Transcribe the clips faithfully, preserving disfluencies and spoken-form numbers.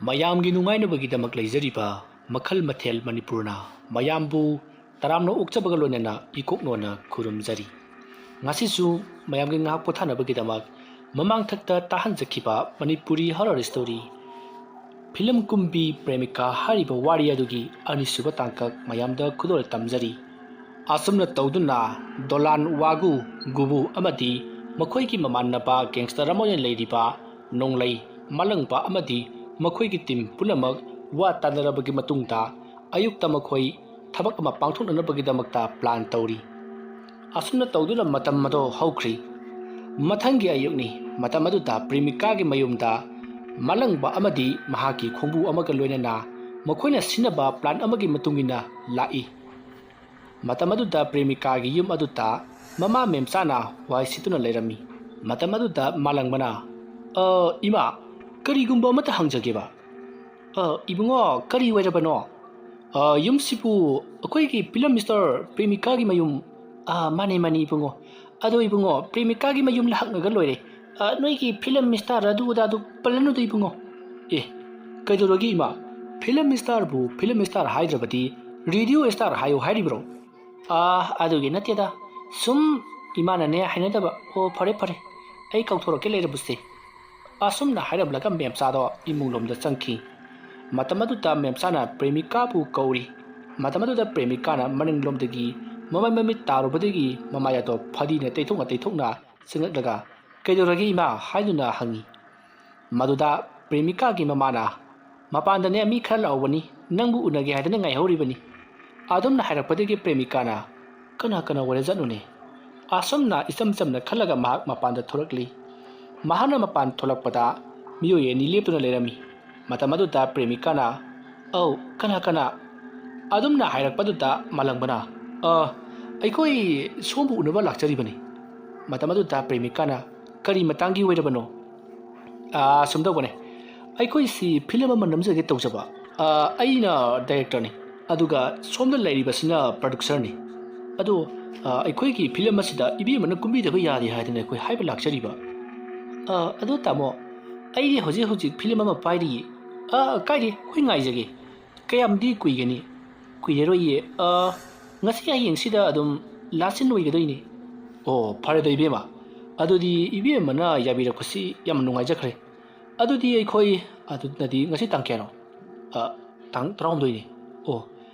ꯃꯌꯥꯝꯒꯤ ꯅꯨꯡꯉꯥꯏꯅꯕꯒꯤꯗꯃꯛ ꯂꯩꯖꯔꯤꯕ ꯃꯈꯜ ꯃꯊꯦꯜ ꯃꯅꯤꯄꯨꯔꯅ ꯃꯌꯥꯝꯕꯨ ꯇꯔꯥꯝꯅ ꯑꯣꯛꯆꯕꯒ ꯂꯣꯏꯅꯅ ꯏꯀꯣꯛꯅꯣꯅ ꯈꯨꯔꯨꯝꯖꯔꯤ꯫ ꯉꯁꯤꯁꯨ ꯃꯌꯥꯝꯒꯤ ꯉꯥꯏꯍꯥꯛ ꯄꯣꯊꯥꯅꯕꯒꯤꯗꯃꯛ ꯃꯃꯥꯡꯊꯛꯇ ꯇꯥꯍꯟꯖꯈꯤꯕ ꯃꯅꯤꯄꯨꯔꯤ horror story ꯐꯤꯂꯝ ꯀꯨꯝꯕꯤ ꯄ꯭ꯔꯦꯃꯤꯀꯥ ꯍꯥꯏꯔꯤꯕ ꯋꯥꯔꯤ ꯑꯗꯨꯒꯤ ꯑꯅꯤꯁꯨꯕ ꯇꯥꯡꯀꯛ ꯃꯌꯥꯝꯗ ꯈꯨꯗꯣꯜ ꯇꯝꯖꯔꯤ꯫ ꯑꯁꯨꯝꯅ ꯇꯧꯗꯨꯅ ꯗꯣꯂꯥꯟ ꯋꯥꯒꯨ ꯒꯨꯕꯨ ꯑꯃꯗꯤ ꯃꯈꯣꯏꯒꯤ ꯃꯃꯥꯟꯅꯕ gangster ꯑꯃ ꯑꯣꯏꯅ ꯂꯩꯔꯤꯕ ꯅꯣꯡꯂꯩ ꯃꯥꯂꯪꯕ ꯑꯃꯗꯤ ꯃꯈꯣꯏꯒꯤ team ꯄꯨꯝꯅꯃꯛ ꯋꯥ ꯇꯥꯅꯔꯕꯒꯤ ꯃꯇꯨꯡꯗ ꯑꯌꯨꯛꯇ ꯃꯈꯣꯏ ꯊꯕꯛ ꯑꯃ ꯄꯥꯡꯊꯣꯛꯅꯅꯕꯒꯤꯗꯃꯛꯇ plan ꯇꯧꯔꯤ꯫ ꯑꯁꯨꯝꯅ ꯇꯧꯗꯨꯅ ꯃꯇꯝ ꯑꯗꯣ ꯍꯧꯈ꯭ꯔꯤ꯫ ꯃꯊꯪꯒꯤ ꯑꯌꯨꯛꯅꯤ꯫ ꯃꯇꯝ ꯑꯗꯨꯗ ꯄ꯭ꯔꯦꯃꯤꯀꯥꯒꯤ ꯃꯌꯨꯝꯗ ꯃꯥꯂꯪꯕ ꯑꯃꯗꯤ ꯃꯍꯥꯛꯀꯤ ꯈꯣꯡꯕꯨ ꯑꯃꯒ ꯂꯣꯏꯅꯅ ꯃꯈꯣꯏꯅ ꯁꯤꯟꯅꯕ plan ꯑꯃꯒꯤ ꯃꯇꯨꯡ ꯏꯟꯅ ꯂꯥꯛꯏ꯫ ꯃꯇꯝ ꯑꯗꯨꯗ ꯄ꯭ꯔꯦꯃꯤꯀꯥꯒꯤ ꯌꯨꯝ ꯑꯗꯨꯗ ꯃꯃꯥ ꯃꯦꯝꯆꯥꯅ ꯋꯥꯏ ꯁꯤꯠꯇꯨꯅ ꯂꯩꯔꯝꯃꯤ꯫ ꯃꯇꯝ ꯑꯗꯨꯗ ꯃꯥꯂꯪꯕꯅ, "ꯑ, ꯏꯃꯥ, ꯀꯔꯤꯒꯨꯝꯕ ꯑꯃꯠꯇ ꯍꯪꯖꯒꯦꯕ?" "ꯑ, ꯏꯕꯨꯡꯉꯣ, ꯀꯔꯤ ꯑꯣꯏꯔꯕꯅꯣ?" "ꯑ, ꯌꯨꯝꯁꯤꯕꯨ ꯑꯩꯈꯣꯏꯒꯤ ꯐꯤꯂꯝ star ꯄ꯭ꯔꯦꯃꯤꯀꯥꯒꯤ ꯃꯌꯨꯝ?" "ꯑ, ꯃꯥꯅꯦ, ꯃꯥꯅꯦ, ꯏꯕꯨꯡꯉꯣ꯫ ꯑꯗꯣ ꯏꯕꯨꯡꯉꯣ, ꯄ꯭ꯔꯦꯃꯤꯀꯥꯒꯤ ꯃꯌꯨꯝ ꯂꯥꯛꯉꯒ ꯂꯣꯏꯔꯦ꯫ ꯑ, ꯅꯣꯏꯒꯤ ꯐꯤꯂꯝ star ꯑꯗꯨ ꯑꯗꯥꯗꯨ ꯄꯜꯂꯅꯨꯗ, ꯏꯕꯨꯡꯉꯣ꯫" "ꯑꯦ, ꯀꯩꯗꯧꯔꯒꯦ ꯏꯃꯥ? ꯐꯤꯂꯝ starꯕꯨ ꯐꯤꯂꯝ star ꯍꯥꯏꯗ꯭ꯔꯕꯗꯤ radio star ꯍꯥꯏꯌꯨ ꯍꯥꯏꯔꯤꯕ꯭ꯔꯣ?" "ꯑꯥ, ꯑꯗꯨꯒꯤ ꯅꯠꯇꯦꯗ, ꯁꯨꯝ ꯏꯃꯥꯅꯅꯦ ꯍꯥꯏꯅꯗꯕ꯫ ꯑꯣ, ꯐꯔꯦ ꯐꯔꯦ, ꯑꯩ ꯀꯥꯎꯊꯣꯔꯛꯀꯦ ꯂꯩꯔꯕꯁꯦ꯫" ꯑꯁꯨꯝꯅ ꯍꯥꯏꯔꯝꯂꯒ ꯃꯦꯝꯆꯥꯗꯣ ꯏꯃꯨꯡ ꯂꯣꯝꯗ ꯆꯪꯈꯤ꯫ ꯃꯇꯝ ꯑꯗꯨꯗ ꯃꯦꯝꯆꯥꯅ ꯄ꯭ꯔꯦꯃꯤꯀꯥꯕꯨ ꯀꯧꯔꯤ꯫ ꯃꯇꯝ ꯑꯗꯨꯗ ꯄ꯭ꯔꯦꯃꯤꯀꯥꯅ ꯃꯅꯤꯡꯂꯣꯝꯗꯒꯤ ꯃꯃꯥꯏ ꯃꯃꯤꯠ ꯇꯥꯔꯨꯕꯗꯒꯤ ꯃꯃꯥꯏ ꯑꯗꯣ ꯐꯗꯤꯅ ꯇꯩꯊꯣꯛꯅ ꯇꯩꯊꯣꯛꯅ ꯆꯪꯂꯛꯂꯒ, "ꯀꯩꯗꯧꯔꯒꯦ ꯏꯃꯥ?" ꯍꯥꯏꯗꯨꯅ ꯍꯪꯉꯤ꯫ ꯃꯗꯨꯗ ꯄ꯭ꯔꯦꯃꯤꯀꯥꯒꯤ ꯃꯃꯥꯅ, "ꯃꯄꯥꯟꯗꯅꯦ ꯃꯤ ꯈꯔ ꯂꯥꯛꯍꯧꯕꯅꯤ, ꯅꯪꯕꯨ ꯎꯅꯒꯦ ꯍꯥꯏꯗꯅ ꯉꯥꯏꯍꯧꯔꯤꯕꯅꯤ꯫" ꯑꯗꯨꯝꯅ ꯍꯥꯏꯔꯛꯄꯗꯒꯤ ꯄ꯭ꯔꯦꯃꯤꯀꯥꯅ, "ꯀꯅꯥ ꯀꯅꯥ ꯑꯣꯏꯔꯖꯥꯠꯅꯣꯅꯦ?" ꯑꯁꯨꯝꯅ ꯏꯆꯝ ꯆꯝꯅ ꯈꯜꯂꯒ ꯃꯍꯥꯛ ꯃꯄꯥꯟꯗ ꯊꯣꯛꯂꯛꯂꯤ꯫ ꯃꯍꯥꯛꯅ ꯃꯄꯥꯟ ꯊꯣꯛꯂꯛꯄꯗ ꯃꯤꯑꯣꯏ ꯑꯅꯤ ꯂꯦꯞꯇꯨꯅ ꯂꯩꯔꯝꯃꯤ꯫ ꯃꯇꯝ ꯑꯗꯨꯗ ꯄ꯭ꯔꯦꯃꯤꯀꯥꯅ, "ꯑꯧ, ꯀꯅꯥ ꯀꯅꯥ?" ꯑꯗꯨꯝꯅ ꯍꯥꯏꯔꯛꯄꯗꯨꯗ ꯃꯥꯂꯪꯕꯅ, "ꯑ, ꯑꯩꯈꯣꯏ ꯁꯣꯝꯕꯨ ꯎꯅꯕ ꯂꯥꯛꯆꯔꯤꯕꯅꯤ꯫" ꯃꯇꯝ ꯑꯗꯨꯗ ꯄ꯭ꯔꯦꯃꯤꯀꯥꯅ, "ꯀꯔꯤ ꯃꯇꯥꯡꯒꯤ ꯑꯣꯏꯔꯕꯅꯣ?" "ꯑ, ꯁꯨꯝ ꯇꯧꯕꯅꯦ, ꯑꯩꯈꯣꯏꯁꯤ ꯐꯤꯂꯝ ꯑꯃ ꯅꯝꯖꯒꯦ ꯇꯧꯖꯕ꯫ ꯑ, ꯑꯩꯅ directorꯅꯤ, ꯑꯗꯨꯒ ꯁꯣꯝꯗ ꯂꯩꯔꯤꯕꯁꯤꯅ producerꯅꯤ꯫ ꯑꯗꯣ, ꯑ, ꯑꯩꯈꯣꯏꯒꯤ ꯐꯤꯂꯝ ꯑꯁꯤꯗ ꯏꯕꯦꯝꯃꯅ ꯀꯨꯝꯕꯤꯗꯕ ꯌꯥꯗꯦ ꯍꯥꯏꯗꯅ ꯑꯩꯈꯣꯏ ꯍꯥꯏꯕ ꯂꯥꯛꯆꯔꯤꯕ꯫" "ꯑ, ꯑꯗꯣ ꯇꯥꯃꯣ, ꯑꯩꯗꯤ ꯍꯧꯖꯤꯛ ꯍꯧꯖꯤꯛ ꯐꯤꯂꯝ ꯑꯃ ꯄꯥꯏꯔꯤꯌꯦ꯫ ꯑ, ꯀꯥꯏꯗꯦ, ꯑꯩꯈꯣꯏ ꯉꯥꯏꯖꯒꯦ꯫ ꯀꯌꯥꯝꯗꯤ ꯀꯨꯏꯒꯅꯤ? ꯀꯨꯏꯔꯔꯣꯏꯌꯦ꯫ ꯑ, ꯉꯁꯤ ꯍꯌꯦꯡꯁꯤꯗ ꯑꯗꯨꯝ ꯂꯥꯁ ꯁꯤꯟ ꯑꯣꯏꯒꯗꯣꯏꯅꯦ꯫ ꯑꯣ, ꯐꯔꯦꯗ ꯏꯕꯦꯝꯃ, ꯑꯗꯨꯗꯤ ꯏꯕꯦꯝꯃꯅ ꯌꯥꯕꯤꯔꯛꯄꯁꯤ ꯌꯥꯝ ꯅꯨꯡꯉꯥꯏꯖꯈ꯭ꯔꯦ꯫ ꯑꯗꯨꯗꯤ ꯑꯩꯈꯣꯏ, ꯑꯗꯨꯅꯗꯤ ꯉꯁꯤ ꯇꯥꯡ ꯀꯌꯥꯅꯣ? ꯑ, ꯇꯥꯡ ꯇꯔꯥꯍꯨꯝꯗꯣꯏꯅꯤ꯫ ꯑꯣ,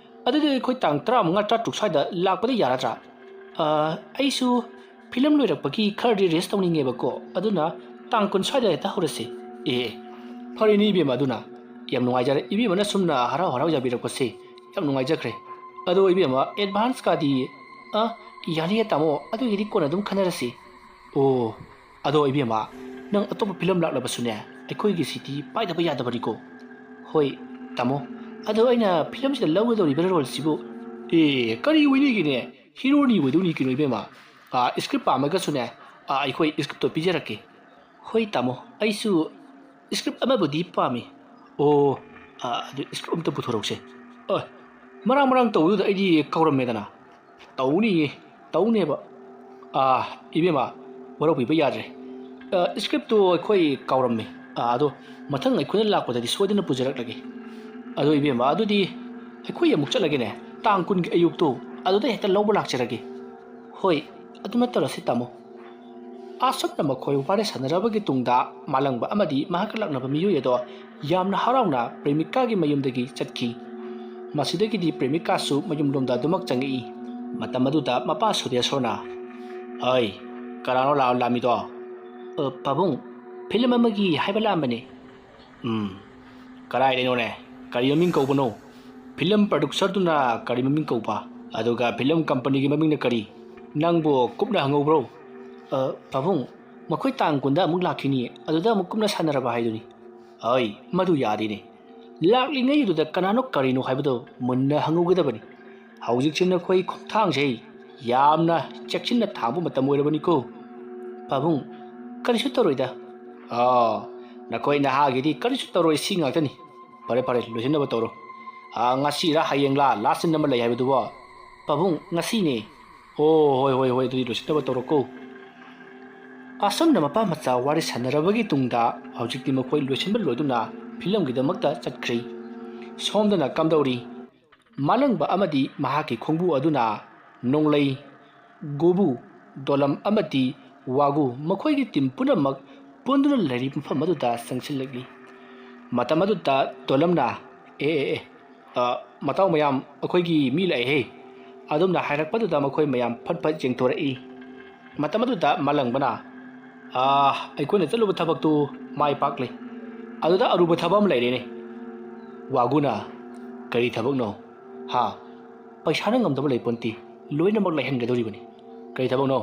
ꯑꯗꯨꯗꯤ ꯑꯩꯈꯣꯏ ꯇꯥꯡ ꯇꯔꯥꯃꯉꯥ, ꯇꯔꯥꯇꯔꯨꯛ ꯁ꯭ꯋꯥꯏꯗ ꯂꯥꯛꯄꯗ ꯌꯥꯔꯗ꯭ꯔꯥ? ꯑ, ꯑꯩꯁꯨ ꯐꯤꯂꯝ ꯂꯣꯏꯔꯛꯄꯒꯤ ꯈꯔꯗꯤ ꯔꯦꯁ ꯇꯧꯅꯤꯡꯉꯦꯕꯀꯣ, ꯑꯗꯨꯅ ꯇꯥꯡ ꯀꯨꯟ ꯁ꯭ꯋꯥꯏꯗ ꯍꯦꯛꯇ ꯍꯧꯔꯁꯤ꯫ ꯑꯦ, ꯐꯔꯦꯅꯦ ꯏꯕꯦꯝꯃ, ꯑꯗꯨꯅ ꯌꯥꯝ ꯅꯨꯡꯉꯥꯏꯖꯔꯦ꯫ ꯏꯕꯦꯝꯃꯅ ꯁꯨꯝꯅ ꯍꯔꯥꯎ ꯍꯔꯥꯎ ꯌꯥꯕꯤꯔꯛꯄꯁꯦ ꯌꯥꯝ ꯅꯨꯡꯉꯥꯏꯖꯈ꯭ꯔꯦ꯫ ꯑꯗꯣ ꯏꯕꯦꯝꯃ, ꯑꯦꯗꯚꯥꯟꯁꯀꯗꯤ? ꯑ, ꯌꯥꯅꯤꯌꯦ ꯇꯥꯃꯣ, ꯑꯗꯨꯒꯤꯗꯤ ꯀꯣꯟꯅ ꯑꯗꯨꯝ ꯈꯟꯅꯔꯁꯤ꯫ ꯑꯣ, ꯑꯗꯣ ꯏꯕꯦꯝꯃ, ꯅꯪ ꯑꯇꯣꯞꯄ ꯐꯤꯂꯝ ꯂꯥꯛꯂꯕꯁꯨꯅꯦ, ꯑꯩꯈꯣꯏꯒꯤ ꯁꯤꯗꯤ ꯄꯥꯏꯗꯕ ꯌꯥꯗꯕꯅꯤꯀꯣ꯫ ꯍꯣꯏ ꯇꯥꯃꯣ, ꯑꯗꯣ ꯑꯩꯅ ꯐꯤꯂꯝꯁꯤꯗ ꯂꯧꯒꯗꯧꯔꯤꯕ ꯔꯣꯜꯁꯤꯕꯨ? ꯑꯦ, ꯀꯔꯤ ꯑꯣꯏꯅꯤꯒꯦꯅꯦ? ꯍꯤꯔꯣꯅꯤ ꯑꯣꯏꯗꯧꯅꯤ ꯀꯩꯅꯣ ꯏꯕꯦꯝꯃ꯫ ꯑ, ꯁ꯭ꯀ꯭ꯔꯤꯞ ꯄꯥꯝꯃꯒꯁꯨꯅꯦ, ꯑ, ꯑꯩꯈꯣꯏ ꯁ꯭ꯀ꯭ꯔꯤꯞꯇꯣ ꯄꯤꯖꯔꯛꯀꯦ꯫ ꯍꯣꯏ ꯇꯥꯃꯣ, ꯑꯩꯁꯨ ꯁ꯭ꯀ꯭ꯔꯤꯞ ꯑꯃꯕꯨꯗꯤ ꯄꯥꯝꯃꯤ꯫ ꯑꯣ, ꯑ, ꯑꯗꯨ ꯁ꯭ꯀ꯭ꯔꯤꯞ ꯑꯝꯇ ꯄꯨꯊꯣꯔꯛꯁꯦ꯫ ꯑ, ꯃꯔꯥꯡ ꯃꯔꯥꯡ ꯇꯧꯕꯗꯨꯗ ꯑꯩꯗꯤ ꯀꯥꯎꯔꯝꯃꯦꯗꯅ꯫ ꯇꯧꯅꯤꯌꯦ, ꯇꯧꯅꯦꯕ꯫ ꯑ, ꯏꯕꯦꯝꯃ, ꯋꯥꯔꯧꯕꯤꯕ ꯌꯥꯗ꯭ꯔꯦ꯫ ꯑ, ꯁ꯭ꯀ꯭ꯔꯤꯞꯇꯣ ꯑꯩꯈꯣꯏ ꯀꯥꯎꯔꯝꯃꯦ꯫ ꯑ, ꯑꯗꯣ ꯃꯊꯪ ꯑꯩꯈꯣꯏꯅ ꯂꯥꯛꯄꯗꯗꯤ ꯁꯣꯏꯗꯅ ꯄꯨꯖꯔꯛꯂꯒꯦ꯫ ꯑꯗꯣ ꯏꯕꯦꯝꯃ, ꯑꯗꯨꯗꯤ ꯑꯩꯈꯣꯏ ꯑꯃꯨꯛ ꯆꯠꯂꯒꯦꯅꯦ꯫ ꯇꯥꯡ ꯀꯨꯟꯒꯤ ꯑꯌꯨꯛꯇꯣ ꯑꯗꯨꯗ ꯍꯦꯛꯇ ꯂꯧꯕ ꯂꯥꯛꯆꯔꯒꯦ꯫ ꯍꯣꯏ, ꯑꯗꯨꯃ ꯇꯧꯔꯁꯤ ꯇꯥꯃꯣ꯫ ꯑꯁꯨꯝꯅ ꯃꯈꯣꯏ ꯋꯥꯔꯤ ꯁꯥꯟꯅꯔꯕꯒꯤ ꯇꯨꯡꯗ ꯃꯥꯂꯪꯕ ꯑꯃꯗꯤ ꯃꯍꯥꯛꯀ ꯂꯥꯛꯅꯕ ꯃꯤꯑꯣꯏ ꯑꯗꯣ ꯌꯥꯝꯅ ꯍꯔꯥꯎꯅ ꯄ꯭ꯔꯦꯃꯤꯀꯥꯒꯤ ꯃꯌꯨꯝꯗꯒꯤ ꯆꯠꯈꯤ꯫ ꯃꯁꯤꯗꯒꯤꯗꯤ ꯄ꯭ꯔꯦꯃꯤꯀꯥꯁꯨ ꯃꯌꯨꯝꯂꯣꯝꯗ ꯑꯗꯨꯃꯛ ꯆꯪꯉꯛꯏ꯫ ꯃꯇꯝ ꯑꯗꯨꯗ ꯃꯄꯥ ꯁꯨꯗꯦꯁꯣꯔꯅ, "ꯑꯩ, ꯀꯅꯥꯅꯣ ꯂꯥꯛ-, ꯂꯥꯛꯂꯝꯃꯤꯗꯣ?" "ꯑ, ꯄꯥꯕꯨꯡ, ꯐꯤꯂꯝ ꯑꯃꯒꯤ ꯍꯥꯏꯕ ꯂꯥꯛꯂꯝꯕꯅꯦ꯫" "ꯎꯝ, ꯀꯗꯥꯏꯗꯩꯅꯣꯅꯦ? ꯀꯔꯤ ꯃꯃꯤꯡ ꯀꯧꯕꯅꯣ? ꯐꯤꯂꯝ ꯄ꯭ꯔꯗ꯭ꯌꯨꯁꯔꯗꯨꯅ ꯀꯔꯤ ꯃꯃꯤꯡ ꯀꯧꯕ? ꯑꯗꯨꯒ ꯐꯤꯂꯝ ꯀꯝꯄꯅꯤꯒꯤ ꯃꯃꯤꯡꯅ ꯀꯔꯤ? ꯅꯪꯕꯨ ꯀꯨꯞꯅ ꯍꯪꯍꯧꯕ꯭ꯔꯣ?" "ꯑ, ꯄꯥꯕꯨꯡ, ꯃꯈꯣꯏ ꯇꯥꯡ ꯀꯨꯟꯗ ꯑꯃꯨꯛ ꯂꯥꯛꯈꯤꯅꯤ, ꯑꯗꯨꯗ ꯑꯃꯨꯛ ꯀꯨꯞꯅ ꯁꯥꯟꯅꯔꯕ ꯍꯥꯏꯗꯨꯅꯤ꯫" "ꯑꯩ, ꯃꯗꯨ ꯌꯥꯗꯦꯅꯦ꯫ ꯂꯥꯛꯂꯤꯉꯩꯗꯨꯗ ꯀꯅꯥꯅꯣ ꯀꯔꯤꯅꯣ ꯍꯥꯏꯕꯗꯨ ꯃꯨꯟꯅ ꯍꯪꯍꯧꯒꯗꯕꯅꯤ꯫ ꯍꯧꯖꯤꯛꯁꯦ ꯅꯈꯣꯏ ꯈꯣꯡꯊꯥꯡꯁꯦ ꯌꯥꯝꯅ ꯆꯦꯛꯁꯤꯟꯅ ꯊꯥꯡꯕ ꯃꯇꯝ ꯑꯣꯏꯔꯕꯅꯤꯀꯣ꯫" "ꯄꯥꯕꯨꯡ, ꯀꯔꯤꯁꯨ ꯇꯧꯔꯣꯏꯗ꯫" "ꯑꯥ, ꯅꯈꯣꯏ ꯅꯍꯥꯒꯤꯗꯤ ꯀꯔꯤꯁꯨ ꯇꯧꯔꯣꯏ, ꯁꯤ ꯉꯥꯛꯇꯅꯤ꯫ ꯐꯔꯦ, ꯐꯔꯦ, ꯂꯣꯏꯁꯤꯟꯅꯕ ꯇꯧꯔꯣ꯫ ꯑꯥ, ꯉꯁꯤꯔ ꯍꯌꯦꯡꯂꯥ ꯂꯥꯁ ꯁꯤꯟ ꯑꯃ ꯂꯩ ꯍꯥꯏꯕꯗꯨꯕꯣ?" "ꯄꯥꯕꯨꯡ, ꯉꯁꯤꯅꯦ꯫" "ꯑꯣ, ꯍꯣꯏ, ꯍꯣꯏ, ꯍꯣꯏ, ꯑꯗꯨꯗꯤ ꯂꯣꯏꯁꯤꯟꯅꯕ ꯇꯧꯔꯣꯀꯣ꯫" ꯑꯁꯨꯝꯅ ꯃꯄꯥ ꯃꯆꯥ ꯋꯥꯔꯤ ꯁꯥꯟꯅꯔꯕꯒꯤ ꯇꯨꯡꯗ ꯍꯧꯖꯤꯛꯇꯤ ꯃꯈꯣꯏ ꯂꯣꯏꯁꯤꯟꯕ ꯂꯣꯏꯗꯨꯅ ꯐꯤꯂꯝꯒꯤꯗꯃꯛꯇ ꯆꯠꯈ꯭ꯔꯤ꯫ ꯁꯣꯝꯗꯅ ꯀꯝꯗꯧꯔꯤ? ꯃꯥꯂꯪꯕ ꯑꯃꯗꯤ ꯃꯍꯥꯛꯀꯤ ꯈꯣꯡꯕꯨ ꯑꯗꯨꯅ ꯅꯣꯡꯂꯩ, ꯒꯣꯕꯨ, ꯗꯣꯂꯝ ꯑꯃꯗꯤ ꯋꯥꯒꯨ, ꯃꯈꯣꯏꯒꯤ ꯇꯤꯝ ꯄꯨꯝꯅꯃꯛ ꯄꯨꯟꯗꯨꯅ ꯂꯩꯔꯤꯕ ꯃꯐꯝ ꯑꯗꯨꯗ ꯆꯪꯁꯤꯜꯂꯛꯂꯤ꯫ ꯃꯇꯝ ꯑꯗꯨꯗ ꯗꯣꯂꯝꯅ, "ꯑꯦ, ꯑꯦ, ꯑꯦ, ꯑ, ꯃꯇꯥꯎ ꯃꯌꯥꯝ, ꯑꯩꯈꯣꯏꯒꯤ ꯃꯤ ꯂꯥꯛꯑꯦꯍꯦ!" ꯑꯗꯨꯝꯅ ꯍꯥꯏꯔꯛꯄꯗꯨꯗ ꯃꯈꯣꯏ ꯃꯌꯥꯝ ꯐꯠ ꯐꯠ ꯌꯦꯡꯊꯣꯔꯛꯏ꯫ ꯃꯇꯝ ꯑꯗꯨꯗ ꯃꯥꯂꯪꯕꯅ, "ꯑꯥ, ꯑꯩꯈꯣꯏꯅ ꯆꯠꯂꯨꯕ ꯊꯕꯛꯇꯨ ꯃꯥꯏ ꯄꯥꯛꯂꯦ꯫ ꯑꯗꯨꯗ ꯑꯔꯨꯕ ꯊꯕꯛ ꯑꯃ ꯂꯩꯔꯦꯅꯦ꯫" ꯋꯥꯒꯨꯅ, "ꯀꯔꯤ ꯊꯕꯛꯅꯣ?" "ꯍꯥ? ꯄꯩꯁꯥꯅ ꯉꯝꯗꯕ ꯂꯩꯄꯣꯟꯇꯦ, ꯂꯣꯏꯅꯃꯛ ꯂꯩꯍꯟꯒꯗꯧꯔꯤꯕꯅꯤ꯫" "ꯀꯔꯤ ꯊꯕꯛꯅꯣ?"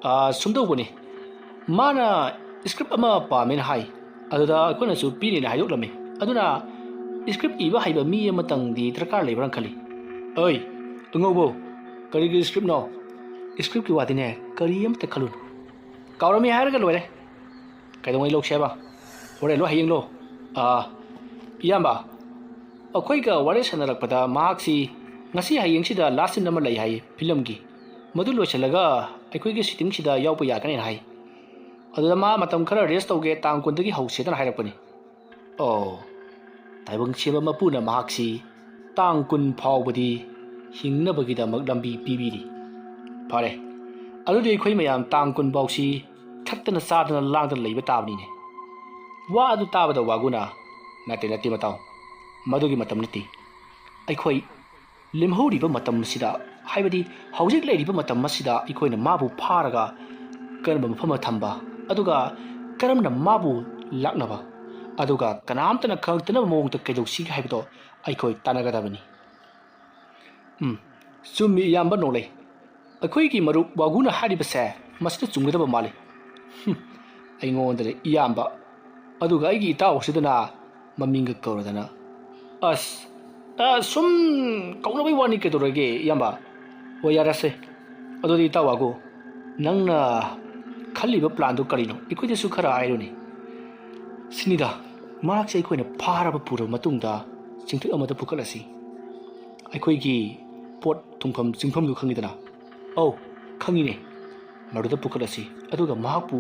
"ꯑꯥ, ꯁꯨꯝ ꯇꯧꯕꯅꯤ, ꯃꯥꯅ ꯁ꯭ꯀ꯭ꯔꯤꯞ ꯑꯃ ꯄꯥꯝꯃꯦꯅ ꯍꯥꯏ, ꯑꯗꯨꯗ ꯑꯩꯈꯣꯏꯅꯁꯨ ꯄꯤꯅꯦꯅ ꯍꯥꯏꯗꯣꯛꯂꯝꯃꯤ꯫ ꯑꯗꯨꯅ ꯁ꯭ꯀ꯭ꯔꯤꯞ ꯏꯕ ꯍꯩꯕ ꯃꯤ ꯑꯃꯇꯪꯗꯤ ꯗꯔꯀꯥꯔ ꯂꯩꯕ꯭ꯔꯥꯅ ꯈꯜꯂꯤ꯫" "ꯑꯣꯏ, ꯑꯉꯧꯕ, ꯀꯔꯤꯒꯤ ꯁ꯭ꯀ꯭ꯔꯤꯞꯅꯣ?" "ꯁ꯭ꯀ꯭ꯔꯤꯞꯀꯤ ꯋꯥꯗꯤꯅꯦ, ꯀꯔꯤ ꯑꯃꯇ ꯈꯜꯂꯨꯅꯨ, ꯀꯥꯎꯔꯝꯃꯤ ꯍꯥꯏꯔꯒ ꯂꯣꯏꯔꯦ꯫ ꯀꯩꯗꯧꯉꯩ ꯂꯧꯁꯦ ꯍꯥꯏꯕ? ꯍꯣꯔꯦꯟ ꯂꯣ, ꯍꯌꯦꯡ ꯂꯣ?" "ꯑꯥ, ꯏꯌꯥꯝꯕ, ꯑꯩꯈꯣꯏꯒ ꯋꯥꯔꯤ ꯁꯥꯟꯅꯔꯛꯄꯗ ꯃꯍꯥꯛꯁꯤ ꯉꯁꯤ ꯍꯌꯦꯡꯁꯤꯗ ꯂꯥꯁ ꯁꯤꯟ ꯑꯃ ꯂꯩ ꯍꯥꯏꯌꯦ ꯐꯤꯂꯝꯒꯤ꯫ ꯃꯗꯨ ꯂꯣꯏꯁꯤꯜꯂꯒ ꯑꯩꯈꯣꯏꯒꯤ ꯁꯤꯇꯤꯡꯁꯤꯗ ꯌꯥꯎꯕ ꯌꯥꯒꯅꯦꯅ ꯍꯥꯏ꯫ ꯑꯗꯨꯗ ꯃꯥ ꯃꯇꯝ ꯈꯔ ꯔꯦꯁ ꯇꯧꯒꯦ, ꯇꯥꯡ ꯀꯨꯟꯗꯒꯤ ꯍꯧꯁꯦꯗꯅ ꯍꯥꯏꯔꯛꯄꯅꯤ꯫" "ꯑꯣ, ꯇꯥꯏꯕꯪ ꯁꯦꯝꯕ ꯃꯄꯨꯅ ꯃꯍꯥꯛꯁꯤ ꯇꯥꯡ ꯀꯨꯟ ꯐꯥꯎꯕꯗꯤ ꯍꯤꯡꯅꯕꯒꯤꯗꯃꯛ ꯂꯝꯕꯤ ꯄꯤꯕꯤꯔꯤ꯫ ꯐꯔꯦ, ꯑꯗꯨꯗꯤ ꯑꯩꯈꯣꯏ ꯃꯌꯥꯝ ꯇꯥꯡ ꯀꯨꯟ ꯐꯥꯎꯁꯤ ꯊꯛꯇꯅ ꯆꯥꯗꯅ ꯂꯥꯡꯗꯅ ꯂꯩꯕ ꯇꯥꯕꯅꯤꯅꯦ꯫" ꯋꯥ ꯑꯗꯨ ꯇꯥꯕꯗ ꯋꯥꯒꯨꯅ, "ꯅꯠꯇꯦ, ꯅꯠꯇꯦ ꯃꯇꯥꯎ, ꯃꯗꯨꯒꯤ ꯃꯇꯝ ꯅꯠꯇꯦ꯫ ꯑꯩꯈꯣꯏ ꯂꯦꯝꯍꯧꯔꯤꯕ ꯃꯇꯝ ꯑꯁꯤꯗ, ꯍꯥꯏꯕꯗꯤ ꯍꯧꯖꯤꯛ ꯂꯩꯔꯤꯕ ꯃꯇꯝ ꯑꯁꯤꯗ ꯑꯩꯈꯣꯏꯅ ꯃꯥꯕꯨ ꯐꯥꯔꯒ ꯀꯔꯝꯕ ꯃꯐꯝꯗ ꯊꯝꯕ, ꯑꯗꯨꯒ ꯀꯔꯝꯅ ꯃꯥꯕꯨ ꯂꯥꯛꯅꯕ, ꯑꯗꯨꯒ ꯀꯅꯥꯝꯇꯅ ꯈꯪꯂꯛꯇꯅꯕ ꯃꯑꯣꯡꯗ ꯀꯩꯗꯧꯁꯤꯒꯦ ꯍꯥꯏꯕꯗꯣ ꯑꯩꯈꯣꯏ ꯇꯥꯟꯅꯒꯗꯕꯅꯤ꯫ ꯎꯝ, ꯆꯨꯝꯃꯤ ꯏꯌꯥꯝꯕ ꯅꯣꯡꯂꯩ꯫ ꯑꯩꯈꯣꯏꯒꯤ ꯃꯔꯨꯞ ꯋꯥꯒꯨꯅ ꯍꯥꯏꯔꯤꯕꯁꯦ ꯃꯁꯤꯗ ꯆꯨꯝꯒꯗꯕ ꯃꯥꯜꯂꯤ꯫" ꯍꯨꯝ, ꯑꯩꯉꯣꯟꯗꯅ ꯏꯌꯥꯝꯕ, ꯑꯗꯨꯒ ꯑꯩꯒꯤ ꯏꯇꯥꯎ ꯑꯁꯤꯗꯅ ꯃꯃꯤꯡꯒ ꯀꯧꯔꯗꯅ꯫ "ꯑꯁ, ꯑ, ꯁꯨꯝ ꯀꯧꯅꯕꯩ ꯋꯥꯅꯤ, ꯀꯩꯗꯧꯔꯒꯦ ꯏꯌꯥꯝꯕ?" "ꯍꯣꯏ, ꯌꯥꯔꯦꯁꯦ꯫ ꯑꯗꯨꯗꯤ ꯏꯇꯥꯎ ꯋꯥꯒꯨ, ꯅꯪꯅ ꯈꯜꯂꯤꯕ ꯄ꯭ꯂꯥꯟꯗꯨ ꯀꯔꯤꯅꯣ? ꯑꯩꯈꯣꯏꯗꯁꯨ ꯈꯔ ꯍꯥꯏꯔꯨꯅꯦ꯫" "ꯁꯤꯅꯤꯗ, ꯃꯍꯥꯛꯁꯦ ꯑꯩꯈꯣꯏꯅ ꯐꯥꯔꯕ ꯄꯨꯔꯕ ꯃꯇꯨꯡꯗ ꯆꯤꯡꯊꯛ ꯑꯃꯗ ꯄꯨꯈꯠꯂꯁꯤ꯫ ꯑꯩꯈꯣꯏꯒꯤ ꯄꯣꯠ ꯊꯨꯡꯐꯝ ꯆꯤꯡꯐꯝꯗꯨ ꯈꯪꯉꯤꯗꯅ?" "ꯑꯧ, ꯈꯪꯉꯤꯅꯦ꯫ ꯃꯗꯨꯗ ꯄꯨꯈꯠꯂꯁꯤ, ꯑꯗꯨꯒ ꯃꯍꯥꯛꯄꯨ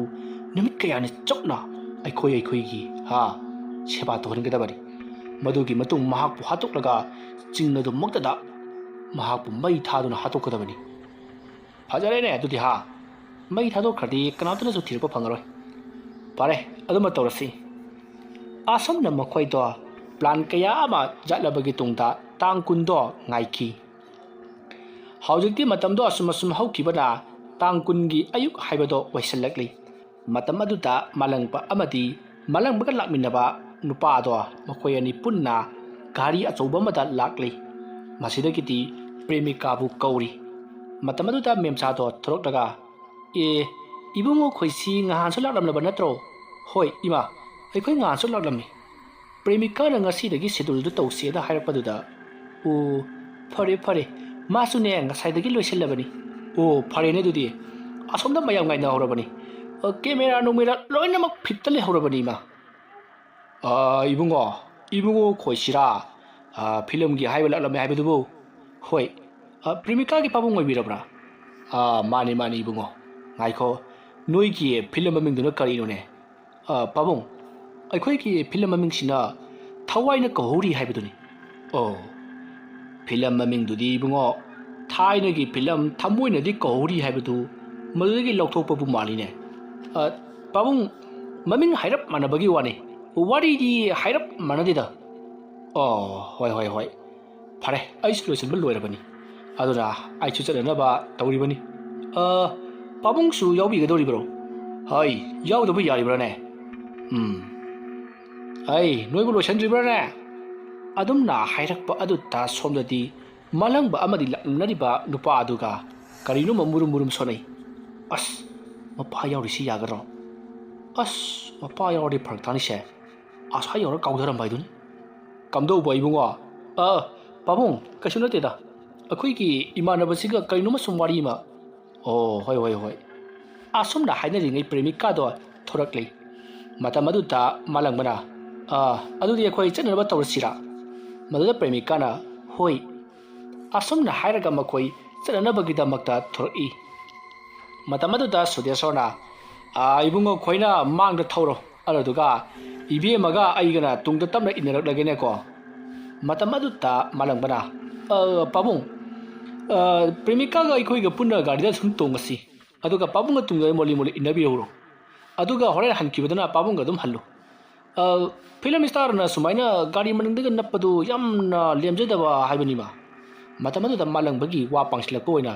ꯅꯨꯃꯤꯠ ꯀꯌꯥꯅꯤ ꯆꯨꯞꯅ ꯑꯩꯈꯣꯏ ꯑꯩꯈꯣꯏꯒꯤ, ꯍꯥ, ꯁꯦꯕꯥ ꯇꯧꯍꯟꯒꯗꯕꯅꯤ꯫ ꯃꯗꯨꯒꯤ ꯃꯇꯨꯡ ꯃꯍꯥꯛꯄꯨ ꯍꯥꯠꯇꯣꯛꯂꯒ ꯆꯤꯡ ꯑꯗꯨꯃꯛꯇꯗ ꯃꯍꯥꯛꯄꯨ ꯃꯩ ꯊꯥꯗꯨꯅ ꯍꯥꯠꯇꯣꯛꯀꯗꯕꯅꯤ꯫ ꯐꯖꯔꯦꯅꯦ ꯑꯗꯨꯗꯤ ꯍꯥ? ꯃꯩ ꯊꯥꯗꯣꯛꯈ꯭ꯔꯗꯤ ꯀꯅꯥꯝꯇꯅꯁꯨ ꯊꯤꯔꯛꯄ ꯐꯪꯉꯔꯣꯏ꯫ ꯐꯔꯦ, ꯑꯗꯨꯃ ꯇꯧꯔꯁꯤ꯫ ꯑꯁꯨꯝꯅ ꯃꯈꯣꯏꯗꯣ ꯄ꯭ꯂꯥꯟ ꯀꯌꯥ ꯑꯃ ꯌꯥꯠꯂꯕꯒꯤ ꯇꯨꯡꯗ ꯇꯥꯡ ꯀꯨꯟꯗꯣ ꯉꯥꯏꯈꯤ꯫ ꯍꯧꯖꯤꯛꯇꯤ ꯃꯇꯝꯗꯣ ꯑꯁꯨꯝ ꯑꯁꯨꯝ ꯍꯧꯈꯤꯕꯅ ꯇꯥꯡ ꯀꯨꯟꯒꯤ ꯑꯌꯨꯛ ꯍꯥꯏꯕꯗꯣ ꯑꯣꯏꯁꯤꯜꯂꯛꯂꯤ꯫ ꯃꯇꯝ ꯑꯗꯨꯗ ꯃꯥꯂꯪꯕ ꯑꯃꯗꯤ ꯃꯥꯂꯪꯕꯒ ꯂꯥꯛꯃꯤꯟꯅꯕ ꯅꯨꯄꯥ ꯑꯗꯣ ꯃꯈꯣꯏ ꯑꯅꯤ ꯄꯨꯟꯅ ꯒꯥꯔꯤ ꯑꯆꯧꯕ ꯑꯃꯗ ꯂꯥꯛꯂꯤ꯫ ꯃꯁꯤꯗꯒꯤꯗꯤ ꯄ꯭ꯔꯦꯃꯤꯀꯥꯕꯨ ꯀꯧꯔꯤ꯫ ꯃꯇꯝ ꯑꯗꯨꯗ ꯃꯦꯝꯆꯥꯗꯣ ꯊꯣꯔꯛꯂꯒ, "ꯑꯦ, ꯏꯕꯨꯡꯉꯣ ꯈꯣꯏꯁꯤ ꯉꯍꯥꯟꯁꯨ ꯂꯥꯛꯂꯝꯂꯕ ꯅꯠꯇ꯭ꯔꯣ?" "ꯍꯣꯏ ꯏꯃꯥ, ꯑꯩꯈꯣꯏ ꯉꯍꯥꯟꯁꯨ ꯂꯥꯛꯂꯝꯃꯤ꯫ ꯄ꯭ꯔꯦꯃꯤꯀꯥꯅ ꯉꯁꯤꯗꯒꯤ ꯁꯦꯗꯨꯜꯗꯨ ꯇꯧꯁꯦꯅ ꯍꯥꯏꯔꯛꯄꯗꯨꯗ"꯫ "ꯑꯣ, ꯐꯔꯦ ꯐꯔꯦ, ꯃꯥꯁꯨꯅꯦ ꯉꯁꯥꯏꯗꯒꯤ ꯂꯣꯏꯁꯤꯜꯂꯕꯅꯤ"꯫ "ꯑꯣ, ꯐꯔꯦꯅꯦ ꯑꯗꯨꯗꯤ, ꯑꯁꯣꯝꯗ ꯃꯌꯥꯝ ꯉꯥꯏꯅꯍꯧꯔꯕꯅꯤ꯫ ꯑ, ꯀꯦꯃꯦꯔꯥ ꯅꯨꯡꯃꯦꯔꯥ ꯂꯣꯏꯅꯃꯛ ꯐꯤꯠꯇ ꯂꯩꯍꯧꯔꯕꯅꯤ ꯏꯃꯥ"꯫ "ꯑ, ꯏꯕꯨꯡꯉꯣ, ꯏꯕꯨꯡꯉꯣ ꯈꯣꯏꯁꯤꯔꯥ, ꯑ, ꯐꯤꯂꯝꯒꯤ ꯍꯥꯏꯕ ꯂꯥꯛꯂꯝꯃꯦ ꯍꯥꯏꯕꯗꯨꯕꯨ?" "ꯍꯣꯏ, ꯑ, ꯄ꯭ꯔꯦꯃꯤꯀꯥꯒꯤ ꯄꯥꯕꯨꯡ ꯑꯣꯏꯕꯤꯔꯕ꯭ꯔꯥ?" "ꯑ, ꯃꯥꯅꯤ ꯃꯥꯅꯤ ꯏꯕꯨꯡꯉꯣ꯫ ꯉꯥꯏꯈꯣ, ꯅꯣꯏꯒꯤ ꯐꯤꯂꯝ ꯃꯃꯤꯡꯗꯨꯅ ꯀꯔꯤꯅꯣꯅꯦ?" "ꯑ, ꯄꯥꯕꯨꯡ, ꯑꯩꯈꯣꯏꯒꯤ ꯐꯤꯂꯝ ꯃꯃꯤꯡꯁꯤꯅ ꯊꯋꯥꯏꯅ ꯀꯧꯍꯧꯔꯤ ꯍꯥꯏꯕꯗꯨꯅꯤ"꯫ "ꯑꯣ, ꯐꯤꯂꯝ ꯃꯃꯤꯡꯗꯨꯗꯤ ꯏꯕꯨꯡꯉꯣ, ꯊꯥꯏꯅꯒꯤ ꯐꯤꯂꯝ ꯊꯃꯣꯏꯅꯗꯤ ꯀꯧꯍꯧꯔꯤ ꯍꯥꯏꯕꯗꯨ ꯃꯗꯨꯗꯒꯤ ꯂꯧꯊꯣꯛꯄꯕꯨ ꯃꯥꯜꯂꯤꯅꯦ꯫ ꯑ, ꯄꯥꯕꯨꯡ, ꯃꯃꯤꯡ ꯍꯥꯏꯔꯞ ꯃꯥꯟꯅꯕꯒꯤ ꯋꯥꯅꯤ, ꯋꯥꯔꯤꯗꯤ ꯍꯥꯏꯔꯞ ꯃꯥꯟꯅꯗꯦꯗ"꯫ "ꯑꯣ, ꯍꯣꯏ ꯍꯣꯏ ꯍꯣꯏ, ꯐꯔꯦ, ꯑꯩꯁꯨ ꯂꯣꯏꯁꯤꯟꯕ ꯂꯣꯏꯔꯕꯅꯤ, ꯑꯗꯨꯅ ꯑꯩꯁꯨ ꯆꯠꯅꯅꯕ ꯇꯧꯔꯤꯕꯅꯤ꯫ ꯑ, ꯄꯥꯕꯨꯡꯁꯨ ꯌꯥꯎꯕꯤꯒꯗꯧꯔꯤꯕ꯭ꯔꯣ?" "ꯍꯩ, ꯌꯥꯎꯗꯕ ꯌꯥꯔꯤꯕ꯭ꯔꯥꯅꯦ? ꯎꯝ, ꯑꯩ ꯅꯣꯏꯕꯨ ꯂꯣꯏꯁꯤꯟꯗ꯭ꯔꯤꯕ꯭ꯔꯥꯅꯦ?" ꯑꯗꯨꯝꯅ ꯍꯥꯏꯔꯛꯄ ꯑꯗꯨꯗ ꯁꯣꯝꯗꯗꯤ ꯃꯥꯂꯪꯕ ꯑꯃꯗꯤ ꯂꯥꯛꯅꯔꯤꯕ ꯅꯨꯄꯥ ꯑꯗꯨꯒ ꯀꯔꯤꯅꯣꯃ ꯃꯨꯔꯨꯝ ꯃꯨꯔꯨꯝ ꯁꯣꯟꯅꯩ꯫ "ꯑꯁ, ꯃꯄꯥ ꯌꯥꯎꯔꯤꯁꯤ ꯌꯥꯒꯗ꯭ꯔꯣ? ꯑꯁ, ꯃꯄꯥ ꯌꯥꯎꯔꯗꯤ ꯐꯔꯛ ꯇꯥꯅꯤꯁꯦ꯫ ꯑꯁ꯭ꯋꯥꯏ ꯌꯧꯔ ꯀꯥꯎꯊꯔꯝꯕ ꯍꯥꯏꯗꯨꯅꯤ"꯫ "ꯀꯝꯗꯧꯕ ꯏꯕꯨꯡꯉꯣ?" "ꯑ, ꯄꯥꯕꯨꯡ, ꯀꯩꯁꯨ ꯅꯠꯇꯦꯗ, ꯑꯩꯈꯣꯏꯒꯤ ꯏꯃꯥꯟꯅꯕꯁꯤꯒ ꯀꯔꯤꯅꯣꯃ ꯁꯨꯝ ꯋꯥꯔꯤ ꯑꯃ"꯫ "ꯑꯣ, ꯍꯣꯏ ꯍꯣꯏ ꯍꯣꯏ"꯫ ꯑꯁꯨꯝꯅ ꯍꯥꯏꯅꯔꯤꯉꯩ ꯄ꯭ꯔꯦꯃꯤꯀꯥꯗꯣ ꯊꯣꯔꯛꯂꯤ꯫ ꯃꯇꯝ ꯑꯗꯨꯗ ꯃꯥꯂꯪꯕꯅ, "ꯑ, ꯑꯗꯨꯗꯤ ꯑꯩꯈꯣꯏ ꯆꯠꯅꯅꯕ ꯇꯧꯔꯁꯤꯔꯥ?" ꯃꯗꯨꯗ ꯄ꯭ꯔꯦꯃꯤꯀꯥꯅ, "ꯍꯣꯏ"꯫ ꯑꯁꯨꯝꯅ ꯍꯥꯏꯔꯒ ꯃꯈꯣꯏ ꯆꯠꯅꯅꯕꯒꯤꯗꯃꯛꯇ ꯊꯣꯔꯛꯏ꯫ ꯃꯇꯝ ꯑꯗꯨꯗ ꯁꯨꯗꯦꯁꯣꯔꯅ, "ꯑ, ꯏꯕꯨꯡꯉꯣ ꯈꯣꯏꯅ ꯃꯥꯡꯗ ꯊꯧꯔꯣ, ꯑꯗꯨꯗꯨꯒ ꯏꯕꯦꯝꯃꯒ ꯑꯩꯒꯅ ꯇꯨꯡꯗ ꯇꯞꯅ ꯏꯟꯅꯔꯛꯂꯒꯦꯅꯦꯀꯣ꯫ ꯃꯇꯝ ꯑꯗꯨꯗ ꯃꯥꯂꯪꯕꯅ, "ꯑ, ꯄꯥꯕꯨꯡ, ꯑ, ꯄ꯭ꯔꯦꯃꯤꯀꯥꯒ ꯑꯩꯈꯣꯏꯒ ꯄꯨꯟꯅ ꯒꯥꯔꯤꯗ ꯁꯨꯝ ꯇꯣꯡꯉꯁꯤ, ꯑꯗꯨꯒ ꯄꯥꯕꯨꯡꯒ ꯇꯨꯡꯗ ꯃꯣꯂꯤ ꯃꯣꯂꯤ ꯏꯟꯅꯕꯤꯍꯧꯔꯣ, ꯑꯗꯨꯒ ꯍꯣꯔꯦꯟ ꯍꯟꯈꯤꯕꯗꯅ ꯄꯥꯕꯨꯡꯒ ꯑꯗꯨꯝ ꯍꯜꯂꯨ꯫ ꯑ, ꯐꯤꯂꯝ ꯁ꯭ꯇꯥꯔꯅ ꯁꯨꯃꯥꯏꯅ ꯒꯥꯔꯤ ꯃꯅꯤꯡꯗꯒ ꯅꯞꯄꯗꯨ ꯌꯥꯝꯅ ꯂꯦꯝꯖꯗꯕ ꯍꯥꯏꯕꯅꯤꯃ"꯫ ꯃꯇꯝ ꯑꯗꯨꯗ ꯃꯥꯂꯪꯕꯒꯤ ꯋꯥ ꯄꯥꯡꯁꯤꯜꯂꯛꯄ ꯑꯣꯏꯅ,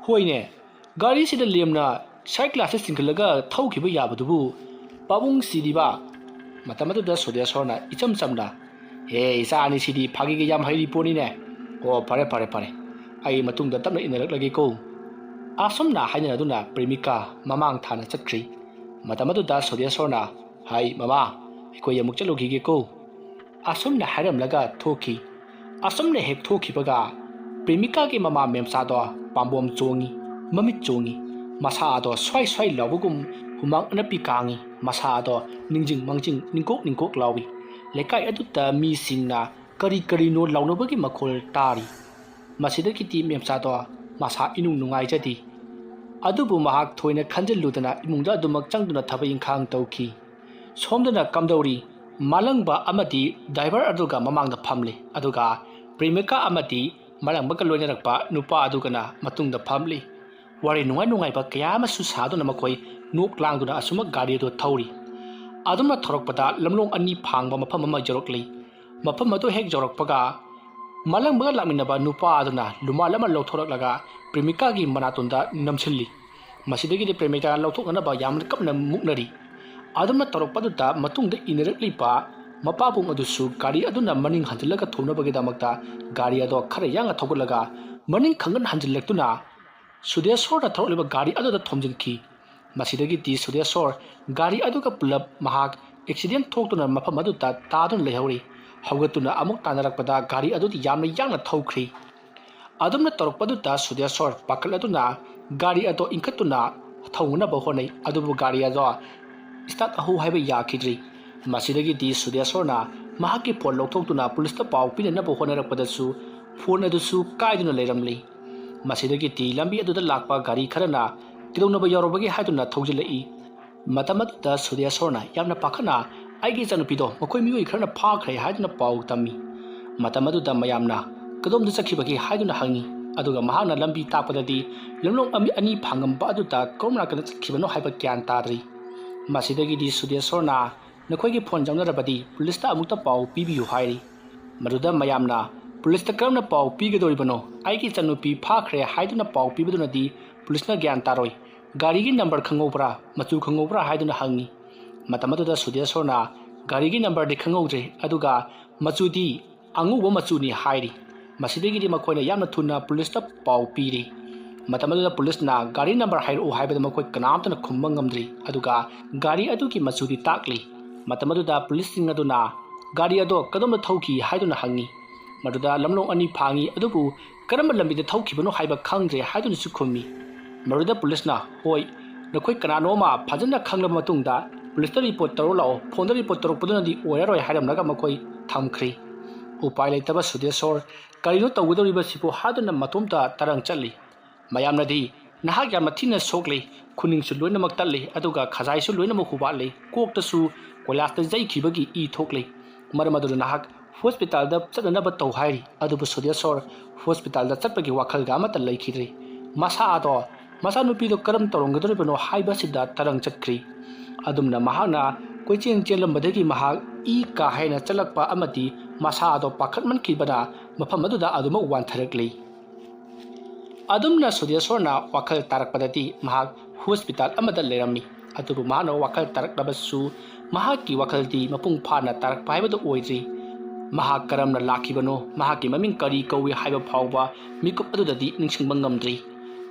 "ꯍꯣꯏꯅꯦ, ꯒꯥꯔꯤꯁꯤꯗ ꯂꯦꯝꯅ ꯁꯥꯏꯠ ꯒ꯭ꯂꯥꯁꯇ ꯆꯤꯡꯈꯠꯂꯒ ꯊꯧꯈꯤꯕ ꯌꯥꯕꯗꯨꯕꯨ ꯄꯥꯕꯨꯡ ꯁꯤꯗꯤꯕ"꯫ ꯃꯇꯝ ꯑꯗꯨꯗ ꯁꯨꯗꯦꯁꯣꯔꯅ ꯏꯆꯝ ꯆꯝꯅ, "ꯍꯦ, ꯏꯆꯥ ꯑꯅꯤꯁꯤꯗꯤ ꯐꯥꯒꯤꯒ ꯌꯥꯝ ꯍꯩꯔꯤ ꯄꯣꯠꯅꯤꯅꯦ꯫ ꯑꯣ, ꯐꯔꯦ, ꯐꯔꯦ, ꯐꯔꯦ, ꯑꯩ ꯃꯇꯨꯡꯗ ꯇꯞꯅ ꯏꯟꯅꯔꯛꯂꯒꯦꯀꯣ"꯫ ꯑꯁꯨꯝꯅ ꯍꯥꯏꯅꯗꯨꯅ ꯄ꯭ꯔꯦꯃꯤꯀꯥ ꯃꯃꯥꯡ ꯊꯥꯅ ꯆꯠꯈ꯭ꯔꯤ꯫ ꯃꯇꯝ ꯑꯗꯨꯗ ꯁꯨꯗꯦꯁꯣꯔꯅ, "ꯍꯥꯏ ꯃꯃꯥ, ꯑꯩꯈꯣꯏ ꯑꯃꯨꯛ ꯆꯠꯂꯨꯈꯤꯒꯦꯀꯣ"꯫ ꯑꯁꯨꯝꯅ ꯍꯥꯏꯔꯝꯂꯒ ꯊꯣꯛꯈꯤ꯫ ꯑꯁꯨꯝꯅ ꯍꯦꯛ ꯊꯣꯛꯈꯤꯕꯒ ꯄ꯭ꯔꯦꯃꯤꯀꯥꯒꯤ ꯃꯃꯥ ꯃꯦꯝꯆꯥꯗꯣ ꯄꯥꯝꯕꯣꯝ ꯆꯣꯡꯉꯤ, ꯃꯃꯤꯠ ꯆꯣꯡꯉꯤ, ꯃꯁꯥ ꯑꯗꯣ ꯁ꯭ꯋꯥꯏ ꯁ꯭ꯋꯥꯏ ꯂꯥꯎꯕꯒꯨꯝ ꯍꯨꯃꯥꯡ ꯑꯅꯞꯄꯤ ꯀꯥꯡꯉꯤ, ꯃꯁꯥ ꯑꯗꯣ ꯅꯤꯡꯖꯤꯡ ꯃꯥꯡꯖꯤꯡ ꯅꯤꯡꯀꯣꯛ ꯅꯤꯡꯀꯣꯛ ꯂꯥꯎꯏ꯫ ꯂꯩꯀꯥꯏ ꯑꯗꯨꯗ ꯃꯤꯁꯤꯡꯅ ꯀꯔꯤ ꯀꯔꯤꯅꯣ ꯂꯥꯎꯅꯕꯒꯤ ꯃꯈꯣꯜ ꯇꯥꯔꯤ꯫ ꯃꯁꯤꯗꯒꯤꯗꯤ ꯃꯦꯝꯆꯥꯗꯣ ꯃꯁꯥ ꯏꯅꯨꯡ ꯅꯨꯡꯉꯥꯏꯖꯗꯦ꯫ ꯑꯗꯨꯕꯨ ꯃꯍꯥꯛ ꯊꯣꯏꯅ ꯈꯟꯖꯤꯜꯂꯨꯗꯅ ꯏꯃꯨꯡꯗ ꯑꯗꯨꯃꯛ ꯆꯪꯗꯨꯅ ꯊꯕꯛ ꯏꯪꯈꯥꯡ ꯇꯧꯈꯤ꯫ ꯁꯣꯝꯗꯅ ꯀꯝꯗꯧꯔꯤ? ꯃꯥꯂꯪꯕ ꯑꯃꯗꯤ ꯗ꯭ꯔꯥꯏꯚꯔ ꯑꯗꯨꯒ ꯃꯃꯥꯡꯗ ꯐꯝꯂꯤ, ꯑꯗꯨꯒ ꯄ꯭ꯔꯦꯃꯤꯀꯥ ꯑꯃꯗꯤ ꯃꯥꯂꯪꯕꯒ ꯂꯣꯏꯅꯔꯛꯄ ꯅꯨꯄꯥ ꯑꯗꯨꯒꯅ ꯃꯇꯨꯡꯗ ꯐꯝꯂꯤ꯫ ꯋꯥꯔꯤ ꯅꯨꯡꯉꯥꯏ ꯅꯨꯡꯉꯥꯏꯕ ꯀꯌꯥ ꯑꯃꯁꯨ ꯁꯥꯗꯨꯅ ꯃꯈꯣꯏ ꯅꯣꯛ ꯂꯥꯡꯗꯨꯅ ꯑꯁꯨꯝꯃꯛ ꯒꯥꯔꯤ ꯑꯗꯨ ꯊꯧꯔꯤ꯫ ꯑꯗꯨꯝꯅ ꯊꯧꯔꯛꯄꯗ ꯂꯝꯂꯣꯡ ꯑꯅꯤ ꯐꯥꯡꯕ ꯃꯐꯝ ꯑꯃ ꯌꯧꯔꯛꯂꯤ꯫ ꯃꯐꯝ ꯑꯗꯨ ꯍꯦꯛ ꯌꯧꯔꯛꯄꯒ ꯃꯥꯂꯪꯕꯒ ꯂꯥꯛꯃꯤꯟꯅꯕ ꯅꯨꯄꯥ ꯑꯗꯨꯅ ꯂꯨꯃꯥꯏꯜ ꯑꯃ ꯂꯧꯊꯣꯔꯛꯂꯒ ꯄ꯭ꯔꯦꯃꯤꯀꯥꯒꯤ ꯃꯅꯥꯇꯣꯟꯗ ꯅꯝꯁꯤꯜꯂꯤ꯫ ꯃꯁꯤꯗꯒꯤꯗꯤ ꯄ꯭ꯔꯦꯃꯤꯀꯥ ꯂꯧꯊꯣꯛꯅꯅꯕ ꯌꯥꯝꯅ ꯀꯞꯅ ꯃꯨꯛꯅꯔꯤ꯫ ꯑꯗꯨꯝꯅ ꯇꯧꯔꯛꯄꯗꯨꯗ ꯃꯇꯨꯡꯗ ꯏꯟꯅꯔꯛꯂꯤꯕ ꯃꯄꯥꯕꯨꯡ ꯑꯗꯨꯁꯨ ꯒꯥꯔꯤ ꯑꯗꯨꯅ ꯃꯅꯤꯡ ꯍꯟꯖꯤꯜꯂꯒ ꯊꯣꯝꯅꯕꯒꯤꯗꯃꯛꯇ ꯒꯥꯔꯤ ꯑꯗꯣ ꯈꯔ ꯌꯥꯡꯅ ꯊꯧꯒꯠꯂꯒ ꯃꯅꯤꯡ ꯈꯪꯍꯟ ꯍꯟꯖꯤꯜꯂꯛꯇꯨꯅ ꯁꯨꯗꯦꯁꯣꯔꯅ ꯊꯧꯔꯛꯂꯤꯕ ꯒꯥꯔꯤ ꯑꯗꯨꯗ ꯊꯣꯝꯖꯤꯟꯈꯤ꯫ ꯃꯁꯤꯗꯒꯤꯗꯤ ꯁꯨꯗꯦꯁꯣꯔ ꯒꯥꯔꯤ ꯑꯗꯨꯒ ꯄꯨꯂꯞ ꯃꯍꯥꯛ ꯑꯦꯛꯁꯤꯗꯦꯟ ꯊꯣꯛꯇꯨꯅ ꯃꯐꯝ ꯑꯗꯨꯗ ꯇꯥꯗꯨꯅ ꯂꯩꯍꯧꯔꯤ꯫ ꯍꯧꯒꯠꯇꯨꯅ ꯑꯃꯨꯛ ꯇꯥꯟꯅꯔꯛꯄꯗ ꯒꯥꯔꯤ ꯑꯗꯨꯗꯤ ꯌꯥꯝꯅ ꯌꯥꯡꯅ ꯊꯧꯈ꯭ꯔꯤ꯫ ꯑꯗꯨꯝꯅ ꯇꯧꯔꯛꯄꯗꯨꯗ ꯁꯨꯗꯦꯁꯣꯔ ꯄꯥꯈꯠꯂꯗꯨꯅ ꯒꯥꯔꯤ ꯑꯗꯣ ꯏꯟꯈꯠꯇꯨꯅ ꯊꯧꯅꯅꯕ ꯍꯣꯠꯅꯩ, ꯑꯗꯨꯕꯨ ꯒꯥꯔꯤ ꯑꯗꯣ ꯁ꯭ꯇꯥꯔꯠ ꯑꯍꯧ ꯍꯥꯏꯕ ꯌꯥꯈꯤꯗ꯭ꯔꯤ꯫ ꯃꯁꯤꯗꯒꯤꯗꯤ ꯁꯨꯗꯦꯁꯣꯔꯅ ꯃꯍꯥꯛꯀꯤ ꯐꯣꯟ ꯂꯧꯊꯣꯛꯇꯨꯅ ꯄꯨꯂꯤꯁꯇ ꯄꯥꯎ ꯄꯤꯅꯅꯕ ꯍꯣꯠꯅꯔꯛꯄꯗꯁꯨ ꯐꯣꯟ ꯑꯗꯨꯁꯨ ꯀꯥꯏꯗꯨꯅ ꯂꯩꯔꯝꯂꯤ꯫ ꯃꯁꯤꯗꯒꯤꯗꯤ ꯂꯝꯕꯤ ꯑꯗꯨꯗ ꯂꯥꯛꯄ ꯒꯥꯔꯤ ꯈꯔꯅ ꯀꯩꯗꯧꯅꯕ ꯌꯥꯎꯔꯕꯒꯦ ꯍꯥꯏꯗꯨꯅ ꯊꯧꯖꯤꯜꯂꯛꯏ꯫ ꯃꯇꯝ ꯑꯗꯨꯗ ꯁꯨꯗꯦꯁꯣꯔꯅ ꯌꯥꯝꯅ ꯄꯥꯈꯠꯅ "ꯑꯩꯒꯤ ꯏꯆꯥꯅꯨꯄꯤꯗꯣ ꯃꯈꯣꯏ ꯃꯤꯑꯣꯏ ꯈꯔꯅ ꯐꯥꯈ꯭ꯔꯦ" ꯍꯥꯏꯗꯨꯅ ꯄꯥꯎ ꯇꯝꯃꯤ꯫ ꯃꯇꯝ ꯑꯗꯨꯗ ꯃꯌꯥꯝꯅ "ꯀꯗꯣꯝꯗ ꯆꯠꯈꯤꯕꯒꯦ?" ꯍꯥꯏꯗꯨꯅ ꯍꯪꯉꯤ꯫ ꯑꯗꯨꯒ ꯃꯍꯥꯛꯅ ꯂꯝꯕꯤ ꯇꯥꯛꯄꯗꯗꯤ ꯂꯝꯂꯣꯡ ꯑꯃꯤ-, ꯑꯅꯤ ꯐꯥꯡꯉꯝꯕ ꯑꯗꯨꯗ ꯀꯔꯝ ꯅꯥꯀꯟꯗ ꯆꯠꯈꯤꯕꯅꯣ ꯍꯥꯏꯕ ꯒ꯭ꯌꯥꯟ ꯇꯥꯗ꯭ꯔꯤ꯫ ꯃꯁꯤꯗꯒꯤꯗꯤ ꯁꯨꯗꯦꯁꯣꯔꯅ "ꯅꯈꯣꯏꯒꯤ ꯐꯣꯟ ꯌꯥꯎꯅꯔꯕꯗꯤ ꯄꯨꯂꯤꯁꯇ ꯑꯃꯨꯛꯇ ꯄꯥꯎ ꯄꯤꯕꯤꯌꯨ" ꯍꯥꯏꯔꯤ꯫ ꯃꯗꯨꯗ ꯃꯌꯥꯝꯅ "ꯄꯨꯂꯤꯁꯇ ꯀꯔꯝꯅ ꯄꯥꯎ ꯄꯤꯒꯗꯧꯔꯤꯕꯅꯣ? ꯑꯩꯒꯤ ꯏꯆꯟꯅꯨꯄꯤ ꯐꯥꯈ꯭ꯔꯦ" ꯍꯥꯏꯗꯨꯅ ꯄꯥꯎ ꯄꯤꯕꯗꯨꯅꯗꯤ ꯄꯨꯂꯤꯁꯅ ꯒ꯭ꯌꯥꯟ ꯇꯥꯔꯣꯏ꯫ "ꯒꯥꯔꯤꯒꯤ ꯅꯝꯕꯔ ꯈꯪꯍꯧꯕ꯭ꯔꯥ? ꯃꯆꯨ ꯈꯪꯍꯧꯕ꯭ꯔꯥ?" ꯍꯥꯏꯗꯨꯅ ꯍꯪꯉꯤ꯫ ꯃꯇꯝ ꯑꯗꯨꯗ ꯁꯨꯗꯦꯁꯣꯔꯅ "ꯒꯥꯔꯤꯒꯤ ꯅꯝꯕꯔꯗꯤ ꯈꯪꯍꯧꯗ꯭ꯔꯦ, ꯑꯗꯨꯒ ꯃꯆꯨꯗꯤ ꯑꯉꯧꯕ ꯃꯆꯨꯅꯤ" ꯍꯥꯏꯔꯤ꯫ ꯃꯁꯤꯗꯒꯤꯗꯤ ꯃꯈꯣꯏꯅ ꯌꯥꯝꯅ ꯊꯨꯅ ꯄꯨꯂꯤꯁꯇ ꯄꯥꯎ ꯄꯤꯔꯤ꯫ ꯃꯇꯝ ꯑꯗꯨꯗ ꯄꯨꯂꯤꯁꯅ "ꯒꯥꯔꯤ ꯅꯝꯕꯔ ꯍꯥꯏꯔꯛꯎ" ꯍꯥꯏꯕꯗ ꯃꯈꯣꯏ ꯀꯅꯥꯝꯇꯅ ꯈꯨꯝꯕ ꯉꯝꯗ꯭ꯔꯤ, ꯑꯗꯨꯒ ꯒꯥꯔꯤ ꯑꯗꯨꯒꯤ ꯃꯆꯨꯗꯤ ꯇꯥꯛꯂꯤ꯫ ꯃꯇꯝ ꯑꯗꯨꯗ ꯄꯨꯂꯤꯁꯁꯤꯡ ꯑꯗꯨꯅ "ꯒꯥꯔꯤ ꯑꯗꯣ ꯀꯗꯣꯝꯗ ꯊꯧꯈꯤ?" ꯍꯥꯏꯗꯨꯅ ꯍꯪꯉꯤ꯫ ꯃꯗꯨꯗ "ꯂꯝꯂꯣꯡ ꯑꯅꯤ ꯐꯥꯡꯉꯤ, ꯑꯗꯨꯕꯨ ꯀꯔꯝꯕ ꯂꯝꯕꯤꯗ ꯊꯧꯈꯤꯕꯅꯣ ꯍꯥꯏꯕ ꯈꯪꯗ꯭ꯔꯦ" ꯍꯥꯏꯗꯨꯅꯁꯨ ꯈꯨꯝꯃꯤ꯫ ꯃꯗꯨꯗ ꯄꯨꯂꯤꯁꯅ "ꯍꯣꯏ, ꯅꯈꯣꯏ ꯀꯅꯥꯅꯣ ꯑꯃ ꯐꯖꯅ ꯈꯪꯂꯕ ꯃꯇꯨꯡꯗ ꯄꯨꯂꯤꯁꯇ ꯔꯤꯄꯣꯔꯠ ꯇꯧꯔꯣ ꯂꯥꯛꯑꯣ, ꯐꯣꯟꯗ ꯔꯤꯄꯣꯔꯠ ꯇꯧꯔꯛꯄꯗꯨꯅꯗꯤ ꯑꯣꯏꯔꯔꯣꯏ" ꯍꯥꯏꯔꯝꯂꯒ ꯃꯈꯣꯏ ꯊꯝꯈ꯭ꯔꯤ꯫ ꯎꯄꯥꯏ ꯂꯩꯇꯕ ꯁꯨꯗꯦꯁꯣꯔ "ꯀꯔꯤꯅꯣ ꯇꯧꯒꯗꯧꯔꯤꯕꯁꯤꯕꯨ?" ꯍꯥꯏꯗꯨꯅ ꯃꯇꯣꯝꯇ ꯇꯔꯪ ꯆꯠꯂꯤ꯫ ꯃꯌꯥꯝꯅꯗꯤ "ꯅꯍꯥꯛ ꯌꯥꯝꯅ ꯊꯤꯅ ꯁꯣꯛꯂꯤ, ꯈꯨꯅꯤꯡꯁꯨ ꯂꯣꯏꯅꯃꯛ ꯇꯠꯂꯤ, ꯑꯗꯨꯒ ꯈꯖꯥꯏꯁꯨ ꯂꯣꯏꯅꯃꯛ ꯍꯨꯕꯥꯠꯂꯤ, ꯀꯣꯛꯇꯁꯨ ꯀꯣꯏꯂꯥꯁꯇ ꯌꯩꯈꯤꯕꯒꯤ ꯏ ꯊꯣꯛꯂꯤ, ꯃꯔꯝ ꯑꯗꯨꯅ ꯅꯍꯥꯛ ꯍꯣꯁꯄꯤꯇꯥꯜꯗ ꯆꯠꯅꯅꯕ ꯇꯧ" ꯍꯥꯏꯔꯤ꯫ ꯑꯗꯨꯕꯨ ꯁꯨꯗꯦꯁꯣꯔ ꯍꯣꯁꯄꯤꯇꯥꯜꯗ ꯆꯠꯄꯒꯤ ꯋꯥꯈꯜꯒ ꯑꯃꯠꯇ ꯂꯩꯈꯤꯗ꯭ꯔꯤ꯫ ꯃꯁꯥ ꯑꯗꯣ, ꯃꯆꯥꯅꯨꯄꯤꯗꯣ ꯀꯔꯝ ꯇꯧꯔꯝꯒꯗꯧꯔꯤꯕꯅꯣ ꯍꯥꯏꯕꯁꯤꯗ ꯇꯔꯪ ꯆꯠꯈ꯭ꯔꯤ꯫ ꯑꯗꯨꯝꯅ ꯃꯍꯥꯛꯅ ꯀꯣꯏꯆꯦꯟ ꯆꯦꯜꯂꯝꯕꯗꯒꯤ ꯃꯍꯥꯛ ꯏ ꯀꯥ ꯍꯦꯟꯅ ꯆꯠꯂꯛꯄ ꯑꯃꯗꯤ ꯃꯁꯥ ꯑꯗꯣ ꯄꯥꯈꯠꯃꯟꯈꯤꯕꯅ ꯃꯐꯝ ꯑꯗꯨꯗ ꯑꯗꯨꯃꯛ ꯋꯥꯟꯊꯔꯛꯂꯤ꯫ ꯑꯗꯨꯝꯅ ꯁꯨꯗꯦꯁꯣꯔꯅ ꯋꯥꯈꯜ ꯇꯥꯔꯛꯄꯗꯗꯤ ꯃꯍꯥꯛ ꯍꯣꯁꯄꯤꯇꯥꯜ ꯑꯃꯗ ꯂꯩꯔꯝꯃꯤ꯫ ꯑꯗꯨꯕꯨ ꯃꯍꯥꯛꯅ ꯋꯥꯈꯜ ꯇꯥꯔꯛꯂꯕꯁꯨ ꯃꯍꯥꯛꯀꯤ ꯋꯥꯈꯜꯗꯤ ꯃꯄꯨꯡ ꯐꯥꯅ ꯇꯥꯔꯛꯄ ꯍꯥꯏꯕꯗꯨ ꯑꯣꯏꯗ꯭ꯔꯤ꯫ ꯃꯍꯥꯛ ꯀꯔꯝꯅ ꯂꯥꯛꯈꯤꯕꯅꯣ, ꯃꯍꯥꯛꯀꯤ ꯃꯃꯤꯡ ꯀꯔꯤ ꯀꯧꯏ ꯍꯥꯏꯕ ꯐꯥꯎꯕ ꯃꯤꯀꯨꯞ ꯑꯗꯨꯗꯗꯤ ꯅꯤꯡꯁꯤꯡꯕ ꯉꯝꯗ꯭ꯔꯤ꯫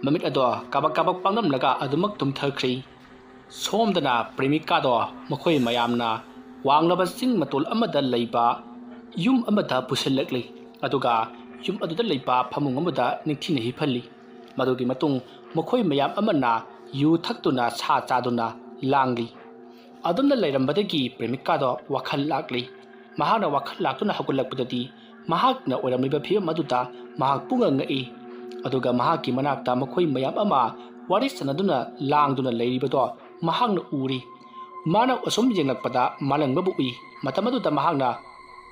ꯃꯃꯤꯠ ꯑꯗꯣ ꯀꯥꯕꯛ ꯀꯥꯕꯛ ꯄꯥꯡꯂꯝꯂꯒ ꯑꯗꯨꯃꯛ ꯇꯨꯝꯊꯈ꯭ꯔꯤ꯫ ꯁꯣꯝꯗꯅ ꯄ꯭ꯔꯦꯃꯤꯀꯥꯗꯣ ꯃꯈꯣꯏ ꯃꯌꯥꯝꯅ ꯋꯥꯡꯂꯕ ꯆꯤꯡ ꯃꯇꯣꯜ ꯑꯃꯗ ꯂꯩꯕ ꯌꯨꯝ ꯑꯃꯗ ꯄꯨꯁꯤꯜꯂꯛꯂꯤ, ꯑꯗꯨꯒ ꯌꯨꯝ ꯑꯗꯨꯗ ꯂꯩꯕ ꯐꯃꯨꯡ ꯑꯃꯗ ꯅꯤꯡꯊꯤꯅ ꯍꯤꯞꯍꯜꯂꯤ꯫ ꯃꯗꯨꯒꯤ ꯃꯇꯨꯡ ꯃꯈꯣꯏ ꯃꯌꯥꯝ ꯑꯃꯅ ꯌꯨ ꯊꯛꯇꯨꯅ ꯁꯥ ꯆꯥꯗꯨꯅ ꯂꯥꯡꯂꯤ꯫ ꯑꯗꯨꯝꯅ ꯂꯩꯔꯝꯕꯗꯒꯤ ꯄ꯭ꯔꯦꯃꯤꯀꯥꯗꯣ ꯋꯥꯈꯜ ꯂꯥꯛꯂꯤ꯫ ꯃꯍꯥꯛꯅ ꯋꯥꯈꯜ ꯂꯥꯛꯇꯨꯅ ꯍꯧꯒꯠꯂꯛꯄꯗꯗꯤ ꯃꯍꯥꯛꯅ ꯑꯣꯏꯔꯝꯂꯤꯕ ꯐꯤꯕꯝ ꯑꯗꯨꯗ ꯃꯍꯥꯛ ꯄꯨꯡꯉꯛ ꯉꯛꯏ꯫ ꯑꯗꯨꯒ ꯃꯍꯥꯛꯀꯤ ꯃꯅꯥꯛꯇ ꯃꯈꯣꯏ ꯃꯌꯥꯝ ꯑꯃ ꯋꯥꯔꯤ ꯁꯥꯟꯅꯗꯨꯅ ꯂꯥꯡꯗꯨꯅ ꯂꯩꯔꯤꯕꯗꯣ ꯃꯍꯥꯛꯅ ꯎꯔꯤ꯫ ꯃꯥꯅ ꯑꯁꯨꯝ ꯌꯦꯡꯂꯛꯄꯗ ꯃꯥꯂꯪꯕꯕꯨ ꯎꯏ꯫ ꯃꯇꯝ ꯑꯗꯨꯗ ꯃꯍꯥꯛꯅ,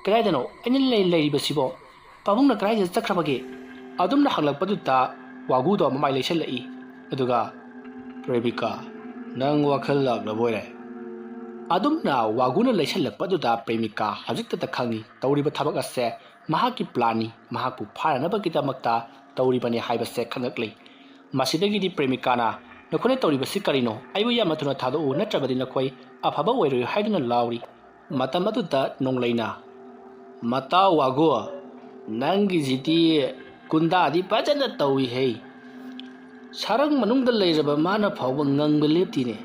"ꯀꯗꯥꯏꯗꯅꯣ ꯑꯩꯅ ꯂꯩ-, ꯂꯩꯔꯤꯕꯁꯤꯕꯣ? ꯄꯥꯕꯨꯡꯅ ꯀꯗꯥꯏꯗ ꯆꯠꯈ꯭ꯔꯕꯒꯦ?" ꯑꯗꯨꯝꯅ ꯍꯪꯂꯛꯄꯗꯨꯗ ꯋꯥꯒꯨꯗꯣ ꯃꯃꯥꯏ ꯂꯩꯁꯜꯂꯛꯏ꯫ ꯑꯗꯨꯒ, "ꯄ꯭ꯔꯦꯃꯤꯀꯥ, ꯅꯪ ꯋꯥꯈꯜ ꯂꯥꯛꯂꯕꯣꯏꯔꯦ?" ꯑꯗꯨꯝꯅ ꯋꯥꯒꯨꯅ ꯂꯩꯁꯜꯂꯛꯄꯗꯨꯗ ꯄ꯭ꯔꯦꯃꯤꯀꯥ ꯍꯧꯖꯤꯛꯇꯗ ꯈꯪꯏ ꯇꯧꯔꯤꯕ ꯊꯕꯛ ꯑꯁꯦ ꯃꯍꯥꯛꯀꯤ ꯄ꯭ꯂꯥꯟꯅꯤ, ꯃꯍꯥꯛꯄꯨ ꯐꯥꯅꯅꯕꯒꯤꯗꯃꯛꯇ ꯇꯧꯔꯤꯕꯅꯤ ꯍꯥꯏꯕꯁꯦ ꯈꯪꯂꯛꯂꯤ꯫ ꯃꯁꯤꯗꯒꯤꯗꯤ ꯄ꯭ꯔꯦꯃꯤꯀꯥꯅ, "ꯅꯈꯣꯏꯅ ꯇꯧꯔꯤꯕꯁꯤ ꯀꯔꯤꯅꯣ? ꯑꯩꯕꯨ ꯌꯥꯝꯅ ꯊꯨꯅ ꯊꯥꯗꯣꯛꯎ, ꯅꯠꯇ꯭ꯔꯕꯗꯤ ꯅꯈꯣꯏ ꯑꯐꯕ ꯑꯣꯏꯔꯣꯏ" ꯍꯥꯏꯗꯨꯅ ꯂꯥꯎꯔꯤ꯫ ꯃꯇꯝ ꯑꯗꯨꯗ ꯅꯣꯡꯂꯩꯅ, "ꯃꯇꯥꯎ ꯋꯥꯒꯨ, ꯅꯪꯒꯤꯁꯤꯗꯤ ꯒꯨꯟꯗꯥꯗꯤ ꯐꯖꯅ ꯇꯧꯏꯍꯦ꯫ ꯁꯔꯪ ꯃꯅꯨꯡꯗ ꯂꯩꯔꯕ ꯃꯥꯅ ꯐꯥꯎꯕ ꯉꯪꯕ ꯂꯦꯞꯇꯤꯅꯦ"꯫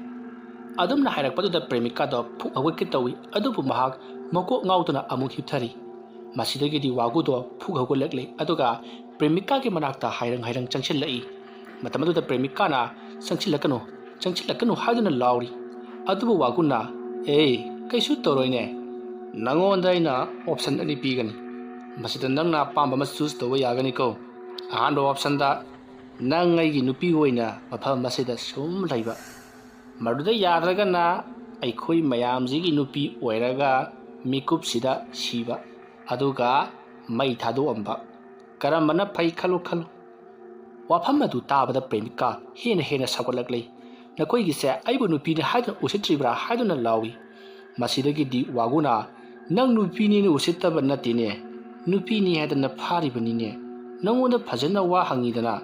ꯑꯗꯨꯝꯅ ꯍꯥꯏꯔꯛꯄꯗꯨꯗ ꯄ꯭ꯔꯦꯃꯤꯀꯥꯗꯣ ꯐꯨꯛ ꯍꯧꯒꯠꯀꯦ ꯇꯧꯏ, ꯑꯗꯨꯕꯨ ꯃꯍꯥꯛ ꯃꯀꯣꯛ ꯉꯥꯎꯗꯨꯅ ꯑꯃꯨꯛ ꯍꯤꯞꯊꯔꯤ꯫ ꯃꯁꯤꯗꯒꯤꯗꯤ ꯋꯥꯒꯨꯗꯣ ꯐꯨꯛ ꯍꯧꯒꯠꯂꯛꯂꯦ, ꯑꯗꯨꯒ ꯄ꯭ꯔꯦꯃꯤꯀꯥꯒꯤ ꯃꯅꯥꯛꯇ ꯍꯥꯏꯔꯪ ꯍꯥꯏꯔꯪ ꯆꯪꯁꯤꯜꯂꯛꯏ꯫ ꯃꯇꯝ ꯑꯗꯨꯗ ꯄ꯭ꯔꯦꯃꯤꯀꯥꯅ, "ꯆꯪꯁꯤꯜꯂꯛꯀꯅꯨ, ꯆꯪꯁꯤꯜꯂꯛꯀꯅꯨ" ꯍꯥꯏꯗꯨꯅ ꯂꯥꯎꯔꯤ꯫ ꯑꯗꯨꯕꯨ ꯋꯥꯒꯨꯅ, "ꯑꯦ, ꯀꯩꯁꯨ ꯇꯧꯔꯣꯏꯅꯦ꯫ ꯅꯉꯣꯟꯗ ꯑꯩꯅ ꯑꯣꯞꯁꯟ ꯑꯅꯤ ꯄꯤꯒꯅꯤ꯫ ꯃꯁꯤꯗ ꯅꯪꯅ ꯑꯄꯥꯝꯕ ꯑꯃ ꯆꯨꯁ ꯇꯧꯕ ꯌꯥꯒꯅꯤꯀꯣ꯫ ꯑꯍꯥꯟꯕ ꯑꯣꯞꯁꯟꯗ ꯅꯪ ꯑꯩꯒꯤ ꯅꯨꯄꯤ ꯑꯣꯏꯅ ꯃꯐꯝ ꯑꯁꯤꯗ ꯁꯨꯝ ꯂꯩꯕ꯫ ꯃꯗꯨꯗ ꯌꯥꯗ꯭ꯔꯒꯅ ꯑꯩꯈꯣꯏ ꯃꯌꯥꯝꯁꯤꯒꯤ ꯅꯨꯄꯤ ꯑꯣꯏꯔꯒ ꯃꯤꯀꯨꯞꯁꯤꯗ ꯁꯤꯕ꯫ ꯑꯗꯨꯒ ꯃꯩ ꯊꯥꯗꯣꯛꯑꯝꯕ꯫ ꯀꯔꯝꯕꯅ ꯐꯩ ꯈꯜꯂꯨ ꯈꯜꯂꯨ"꯫ ꯋꯥꯐꯝ ꯑꯗꯨ ꯇꯥꯕꯗ ꯄ꯭ꯔꯦꯃꯤꯀꯥ ꯍꯦꯟꯅ ꯍꯦꯟꯅ ꯁꯥꯎꯒꯠꯂꯛꯂꯤ꯫ "ꯅꯈꯣꯏꯒꯤꯁꯦ ꯑꯩꯕꯨ ꯅꯨꯄꯤꯅꯤ ꯍꯥꯏꯗꯨꯅ ꯎꯁꯤꯠꯇ꯭ꯔꯤꯕ꯭ꯔꯥ?" ꯍꯥꯏꯗꯨꯅ ꯂꯥꯎꯏ꯫ ꯃꯁꯤꯗꯒꯤꯗꯤ ꯋꯥꯒꯨꯅ, "ꯅꯪ ꯅꯨꯄꯤꯅꯤꯅ ꯎꯁꯤꯠꯇꯕ ꯅꯠꯇꯦꯅꯦ, ꯅꯨꯄꯤꯅꯤ ꯍꯥꯏꯗꯅ ꯐꯥꯔꯤꯕꯅꯤꯅꯦ, ꯅꯉꯣꯟꯗ ꯐꯖꯅ ꯋꯥ ꯍꯪꯉꯤꯗꯅ"꯫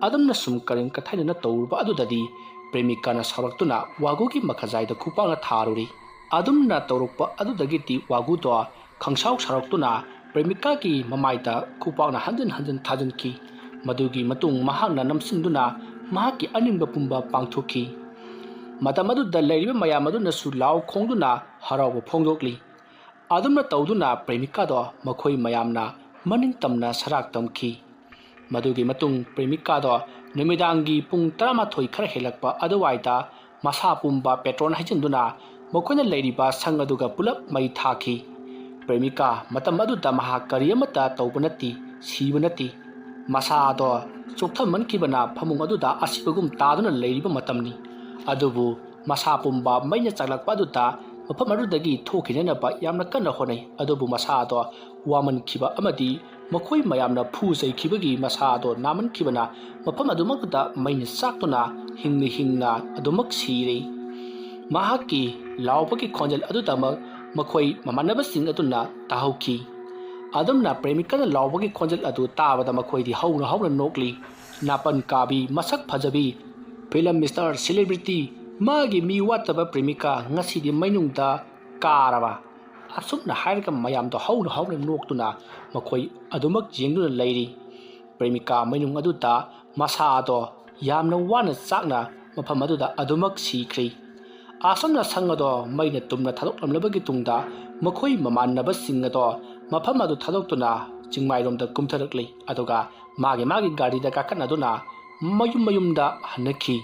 ꯑꯗꯨꯝꯅ ꯁꯨꯝ ꯀꯔꯦꯝ ꯀꯊꯥꯏꯅꯅ ꯇꯧꯔꯨꯕ ꯑꯗꯨꯗꯗꯤ ꯄ꯭ꯔꯦꯃꯤꯀꯥꯅ ꯁꯥꯎꯔꯛꯇꯨꯅ ꯋꯥꯒꯨꯒꯤ ꯃꯈꯖꯥꯏꯗ ꯈꯨꯄꯥꯛꯅ ꯊꯥꯔꯨꯔꯤ꯫ ꯑꯗꯨꯝꯅ ꯇꯧꯔꯛꯄ ꯑꯗꯨꯗꯒꯤꯗꯤ ꯋꯥꯒꯨꯗꯣ ꯈꯪꯁꯥꯎ ꯁꯥꯎꯔꯛꯇꯨꯅ ꯄ꯭ꯔꯦꯃꯤꯀꯥꯒꯤ ꯃꯃꯥꯏꯗ ꯈꯨꯄꯥꯛꯅ ꯍꯟꯖꯤꯟ ꯍꯟꯖꯤꯟ ꯊꯥꯖꯤꯟꯈꯤ꯫ ꯃꯗꯨꯒꯤ ꯃꯇꯨꯡ ꯃꯍꯥꯛꯅ ꯅꯝꯁꯤꯟꯗꯨꯅ ꯃꯍꯥꯛꯀꯤ ꯑꯅꯤꯡꯕ ꯄꯨꯝꯕ ꯄꯥꯡꯊꯣꯛꯈꯤ꯫ ꯃꯇꯝ ꯑꯗꯨꯗ ꯂꯩꯔꯤꯕ ꯃꯌꯥꯝ ꯑꯗꯨꯅꯁꯨ ꯂꯥꯎ ꯈꯣꯡꯗꯨꯅ ꯍꯔꯥꯎꯕ ꯐꯣꯡꯗꯣꯛꯂꯤ꯫ ꯑꯗꯨꯝꯅ ꯇꯧꯗꯨꯅ ꯄ꯭ꯔꯦꯃꯤꯀꯥꯗꯣ ꯃꯈꯣꯏ ꯃꯌꯥꯝꯅ ꯃꯅꯤꯡ ꯇꯝꯅ ꯁꯔꯥꯛ ꯇꯝꯈꯤ꯫ ꯃꯗꯨꯒꯤ ꯃꯇꯨꯡ ꯄ꯭ꯔꯦꯃꯤꯀꯥꯗꯣ ꯅꯨꯃꯤꯗꯥꯡꯒꯤ ꯄꯨꯡ ꯇꯔꯥꯃꯥꯊꯣꯏ ꯈꯔ ꯍꯦꯜꯂꯛꯄ ꯑꯗꯨꯋꯥꯏꯗ ꯃꯁꯥ ꯄꯨꯝꯕ ꯄꯦꯇ꯭ꯔꯣꯜ ꯍꯩꯖꯤꯟꯗꯨꯅ ꯃꯈꯣꯏꯅ ꯂꯩꯔꯤꯕ ꯁꯪ ꯑꯗꯨꯒ ꯄꯨꯂꯞ ꯃꯩ ꯊꯥꯈꯤ꯫ ꯄ꯭ꯔꯦꯃꯤꯀꯥ ꯃꯇꯝ ꯑꯗꯨꯗ ꯃꯍꯥꯛ ꯀꯔꯤ ꯑꯃꯠꯇ ꯇꯧꯕ ꯅꯠꯇꯦ, ꯁꯤꯕ ꯅꯠꯇꯦ꯫ ꯃꯁꯥꯗꯣ ꯆꯣꯛꯊꯃꯟꯈꯤꯕꯅ ꯐꯃꯨꯡ ꯑꯗꯨꯗ ꯑꯁꯤꯕꯒꯨꯝ ꯇꯥꯗꯨꯅ ꯂꯩꯔꯤꯕ ꯃꯇꯝꯅꯤ꯫ ꯑꯗꯨꯕꯨ ꯃꯁꯥ ꯄꯨꯝꯕ ꯃꯩꯅ ꯆꯥꯛꯂꯛꯄ ꯑꯗꯨꯗ ꯃꯐꯝ ꯑꯗꯨꯗꯒꯤ ꯊꯣꯛꯈꯤꯅꯅꯕ ꯌꯥꯝꯅ ꯀꯟꯅ ꯍꯣꯠꯅꯩ꯫ ꯑꯗꯨꯕꯨ ꯃꯁꯥꯗꯣ ꯋꯥꯃꯟꯈꯤꯕ ꯑꯃꯗꯤ ꯃꯈꯣꯏ ꯃꯌꯥꯝꯅ ꯐꯨ ꯆꯩꯈꯤꯕꯒꯤ ꯃꯁꯥꯗꯣ ꯅꯥꯃꯟꯈꯤꯕꯅ ꯃꯐꯝ ꯑꯗꯨꯃꯛꯇꯗ ꯃꯩꯅ ꯆꯥꯛꯇꯨꯅ ꯍꯤꯡꯅ ꯍꯤꯡꯅ ꯑꯗꯨꯃꯛ ꯁꯤꯔꯦ꯫ ꯃꯍꯥꯛꯀꯤ ꯂꯥꯎꯕꯒꯤ ꯈꯣꯟꯖꯦꯜ ꯑꯗꯨꯗꯃꯛ ꯃꯈꯣꯏ ꯃꯃꯥꯟꯅꯕꯁꯤꯡ ꯑꯗꯨꯅ ꯇꯥꯍꯧꯈꯤ꯫ ꯑꯗꯨꯝꯅ ꯄ꯭ꯔꯦꯃꯤꯀꯥꯅ ꯂꯥꯎꯕꯒꯤ ꯈꯣꯟꯖꯦꯜ ꯑꯗꯨ ꯇꯥꯕꯗ ꯃꯈꯣꯏꯗꯤ ꯍꯧꯅ ꯍꯧꯅ ꯅꯣꯛꯂꯤ꯫ ꯅꯥꯄꯟ ꯀꯥꯕꯤ, ꯃꯁꯛ ꯐꯖꯕꯤ, ꯐꯤꯂꯝ ꯃꯤꯁꯇꯔ ꯁꯦꯂꯦꯕ꯭ꯔꯤꯇꯤ, ꯃꯥꯒꯤ ꯃꯤ ꯋꯥꯠꯇꯕ ꯄ꯭ꯔꯦꯃꯤꯀꯥ ꯉꯁꯤꯗꯤ ꯃꯩꯅꯨꯡꯗ ꯀꯥꯔꯕ꯫ ꯑꯁꯨꯝꯅ ꯍꯥꯏꯔꯒ ꯃꯌꯥꯝꯗꯣ ꯍꯧꯅ ꯍꯧꯅ ꯅꯣꯛꯇꯨꯅ ꯃꯈꯣꯏ ꯑꯗꯨꯃꯛ ꯌꯦꯡꯗꯨꯅ ꯂꯩꯔꯤ꯫ ꯄ꯭ꯔꯦꯃꯤꯀꯥ ꯃꯩꯅꯨꯡ ꯑꯗꯨꯗ ꯃꯁꯥ ꯑꯗꯣ ꯌꯥꯝꯅ ꯋꯥꯅ ꯆꯥꯛꯅ ꯃꯐꯝ ꯑꯗꯨꯗ ꯑꯗꯨꯃꯛ ꯁꯤꯈ꯭ꯔꯤ꯫ ꯑꯁꯨꯝꯅ ꯁꯪ ꯑꯗꯣ ꯃꯩꯅ ꯇꯨꯝꯅ ꯊꯥꯗꯣꯛꯂꯝꯂꯕꯒꯤ ꯇꯨꯡꯗ ꯃꯈꯣꯏ ꯃꯃꯥꯟꯅꯕꯁꯤꯡ ꯑꯗꯣ ꯃꯐꯝ ꯑꯗꯨ ꯊꯥꯗꯣꯛꯇꯨꯅ ꯆꯤꯡꯃꯥꯏꯔꯣꯝꯗ ꯀꯨꯝꯊꯔꯛꯂꯤ꯫ ꯑꯗꯨꯒ ꯃꯥꯒꯤ ꯃꯥꯒꯤ ꯒꯥꯔꯤꯗ ꯀꯥꯈꯠꯅꯗꯨꯅ ꯃꯌꯨꯝ ꯃꯌꯨꯝꯗ ꯍꯟꯅꯈꯤ꯫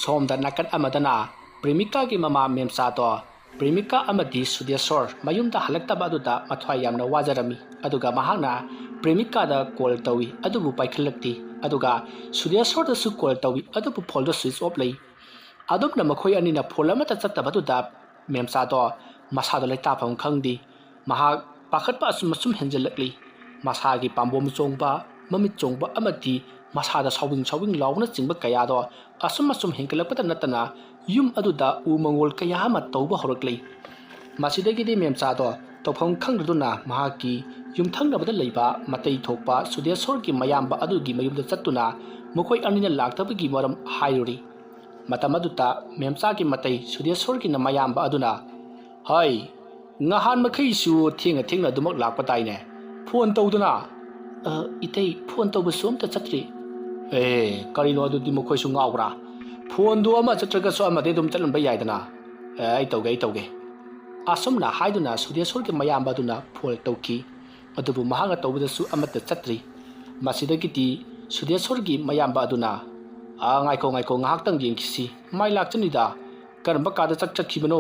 ꯁꯣꯝꯗ ꯅꯥꯀꯟ ꯑꯃꯗꯅ ꯄ꯭ꯔꯦꯃꯤꯀꯥꯒꯤ ꯃꯃꯥ ꯃꯦꯝꯆꯥꯗꯣ ꯄ꯭ꯔꯦꯃꯤꯀꯥ ꯑꯃꯗꯤ ꯁꯨꯗꯦꯁꯣꯔ ꯃꯌꯨꯝꯗ ꯍꯜꯂꯛꯇꯕ ꯑꯗꯨꯗ ꯃꯊ꯭ꯋꯥꯏ ꯌꯥꯝꯅ ꯋꯥꯖꯔꯝꯃꯤ꯫ ꯑꯗꯨꯒ ꯃꯍꯥꯛꯅ ꯄ꯭ꯔꯦꯃꯤꯀꯥꯗ ꯀꯣꯜ ꯇꯧꯏ, ꯑꯗꯨꯕꯨ ꯄꯥꯏꯈꯠꯂꯛꯇꯦ꯫ ꯑꯗꯨꯒ ꯁꯨꯗꯦꯁꯣꯔꯗꯁꯨ ꯀꯣꯜ ꯇꯧꯏ, ꯑꯗꯨꯕꯨ ꯐꯣꯟꯗꯣ ꯁ꯭ꯋꯤꯆ ꯑꯣꯐ ꯂꯩ꯫ ꯑꯗꯨꯝꯅ ꯃꯈꯣꯏ ꯑꯅꯤꯅ ꯐꯣꯟ ꯑꯃꯠꯇ ꯆꯠꯇꯕꯗꯨꯗ ꯃꯦꯝꯆꯥꯗꯣ ꯃꯁꯥꯗꯣ ꯂꯩꯇꯥꯐꯝ ꯈꯪꯗꯦ꯫ ꯃꯍꯥꯛ ꯄꯥꯈꯠꯄ ꯑꯁꯨꯝ ꯑꯁꯨꯝ ꯍꯦꯟꯖꯜꯂꯛꯂꯤ꯫ ꯃꯁꯥꯒꯤ ꯄꯥꯝꯕꯣꯝ ꯆꯣꯡꯕ, ꯃꯃꯤꯠ ꯆꯣꯡꯕ ꯑꯃꯗꯤ ꯃꯁꯥꯗ ꯁꯥꯎꯕꯤꯡ ꯁꯥꯎꯕꯤꯡ ꯂꯥꯎꯕꯅꯆꯤꯡꯕ ꯀꯌꯥꯗꯣ ꯑꯁꯨꯝ ꯑꯁꯨꯝ ꯍꯦꯟꯒꯠꯂꯛꯄꯗ ꯅꯠꯇꯅ ꯌꯨꯝ ꯑꯗꯨꯗ ꯎ ꯃꯪꯒꯣꯜ ꯀꯌꯥ ꯑꯃ ꯇꯧꯕ ꯍꯧꯔꯛꯂꯤ꯫ ꯃꯁꯤꯗꯒꯤꯗꯤ ꯃꯦꯝꯆꯥꯗꯣ ꯇꯧꯐꯝ ꯈꯪꯗꯗꯨꯅ ꯃꯍꯥꯛꯀꯤ ꯌꯨꯝꯊꯪꯅꯕꯗ ꯂꯩꯕ ꯃꯇꯩ ꯊꯣꯛꯄ ꯁꯨꯗꯦꯁꯣꯔꯒꯤ ꯃꯌꯥꯝꯕ ꯑꯗꯨꯒꯤ ꯃꯌꯨꯝꯗ ꯆꯠꯇꯨꯅ ꯃꯈꯣꯏ ꯑꯅꯤꯅ ꯂꯥꯛꯇꯕꯒꯤ ꯃꯔꯝ ꯍꯥꯏꯔꯨꯔꯤ꯫ ꯃꯇꯝ ꯑꯗꯨꯗ ꯃꯦꯝꯆꯥꯒꯤ ꯃꯇꯩ ꯁꯨꯗꯦꯁꯣꯔꯒꯤꯅ ꯃꯌꯥꯝꯕ ꯑꯗꯨꯅ, "ꯍꯩ, ꯉꯍꯥꯟ ꯃꯈꯩꯁꯨ ꯊꯦꯡꯅ ꯊꯦꯡꯅ ꯑꯗꯨꯃꯛ ꯂꯥꯛꯄ ꯇꯥꯏꯅꯦ꯫ ꯐꯣꯟ ꯇꯧꯗꯨꯅ?" "ꯑ, ꯏꯇꯩ, ꯐꯣꯟ ꯇꯧꯕꯁꯨ ꯑꯝꯇ ꯆꯠꯇ꯭ꯔꯤ꯫" "ꯑꯦ, ꯀꯔꯤꯅꯣ ꯑꯗꯨꯗꯤ ꯃꯈꯣꯏꯁꯨ ꯉꯥꯎꯕ꯭ꯔꯥ? ꯐꯣꯟꯗꯨ ꯑꯃ ꯆꯠꯇ꯭ꯔꯒꯁꯨ ꯑꯃꯗꯤ ꯑꯗꯨꯝ ꯆꯠꯍꯟꯕ ꯌꯥꯏꯗꯅ꯫" "ꯑꯦ, ꯑꯩ ꯇꯧꯒꯦ, ꯑꯩ ꯇꯧꯒꯦ꯫" ꯑꯁꯨꯝꯅ ꯍꯥꯏꯗꯨꯅ ꯁꯨꯗꯦꯁꯣꯔꯒꯤ ꯃꯌꯥꯝꯕ ꯑꯗꯨꯅ ꯐꯣꯟ ꯇꯧꯈꯤ꯫ ꯑꯗꯨꯕꯨ ꯃꯍꯥꯛꯅ ꯇꯧꯕꯗꯁꯨ ꯑꯃꯠꯇ ꯆꯠꯇ꯭ꯔꯤ꯫ ꯃꯁꯤꯗꯒꯤꯗꯤ ꯁꯨꯗꯦꯁꯣꯔꯒꯤ ꯃꯌꯥꯝꯕ ꯑꯗꯨꯅ, "ꯑ, ꯉꯥꯏꯈꯣ, ꯉꯥꯏꯈꯣ, ꯉꯥꯏꯍꯥꯛꯇꯪ ꯌꯦꯡꯈꯤꯁꯤ꯫ ꯃꯥꯏ ꯂꯥꯛꯆꯅꯤꯗ꯫ ꯀꯔꯝꯕ ꯀꯥꯗ ꯆꯥꯛ ꯆꯠꯈꯤꯕꯅꯣ?"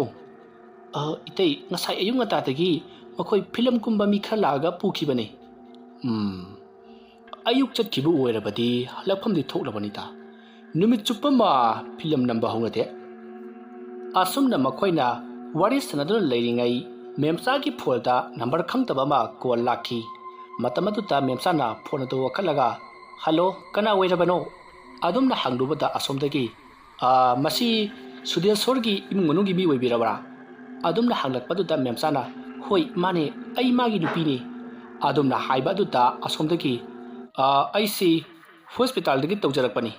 "ꯑ, ꯏꯇꯩ, ꯉꯁꯥꯏ ꯑꯌꯨꯛ ꯉꯟꯇꯥꯗꯒꯤ ꯃꯈꯣꯏ ꯐꯤꯂꯝ ꯀꯨꯝꯕ ꯃꯤ ꯈꯔ ꯂꯥꯛꯑꯒ ꯄꯨꯈꯤꯕꯅꯤ꯫" "ꯎꯝ, ꯑꯌꯨꯛ ꯆꯠꯈꯤꯕ ꯑꯣꯏꯔꯕꯗꯤ ꯍꯜꯂꯛꯐꯝꯗꯤ ꯊꯣꯛꯂꯕꯅꯤꯗ꯫ ꯅꯨꯃꯤꯠ ꯆꯨꯞꯄ ꯑꯃ ꯐꯤꯂꯝ ꯅꯝꯕ ꯍꯧꯅꯗꯦ꯫" ꯑꯁꯨꯝꯅ ꯃꯈꯣꯏꯅ ꯋꯥꯔꯤ ꯁꯥꯟꯅꯗꯨꯅ ꯂꯩꯔꯤꯉꯩ, ꯃꯦꯝꯆꯥꯒꯤ ꯐꯣꯟꯗ ꯅꯝꯕꯔ ꯈꯪꯗꯕ ꯑꯃ ꯀꯣꯜ ꯂꯥꯛꯈꯤ꯫ ꯃꯇꯝ ꯑꯗꯨꯗ ꯃꯦꯝꯆꯥꯅ ꯐꯣꯟ ꯑꯗꯨ ꯀꯛꯈꯠꯂꯒ, "ꯍꯜꯂꯣ, ꯀꯅꯥ ꯑꯣꯏꯔꯕꯅꯣ?" ꯑꯗꯨꯝꯅ ꯍꯪꯂꯨꯕꯗ ꯑꯁꯣꯝꯗꯒꯤ, "ꯑꯥ, ꯃꯁꯤ ꯁꯨꯗꯦꯁꯣꯔꯒꯤ ꯏꯃꯨꯡ ꯃꯅꯨꯡꯒꯤ ꯃꯤ ꯑꯣꯏꯕꯤꯔꯕ꯭ꯔꯥ?" ꯑꯗꯨꯝꯅ ꯍꯪꯂꯛꯄꯗꯨꯗ ꯃꯦꯝꯆꯥꯅ, "ꯍꯣꯏ, ꯃꯥꯅꯦ, ꯑꯩ ꯃꯥꯒꯤ ꯅꯨꯄꯤꯅꯤ"꯫ ꯑꯗꯨꯝꯅ ꯍꯥꯏꯕ ꯑꯗꯨꯗ ꯑꯁꯣꯝꯗꯒꯤ, "ꯑꯥ, ꯑꯩꯁꯤ ꯍꯣꯁꯄꯤꯇꯥꯜꯗꯒꯤ ꯇꯧꯖꯔꯛꯄꯅꯤ꯫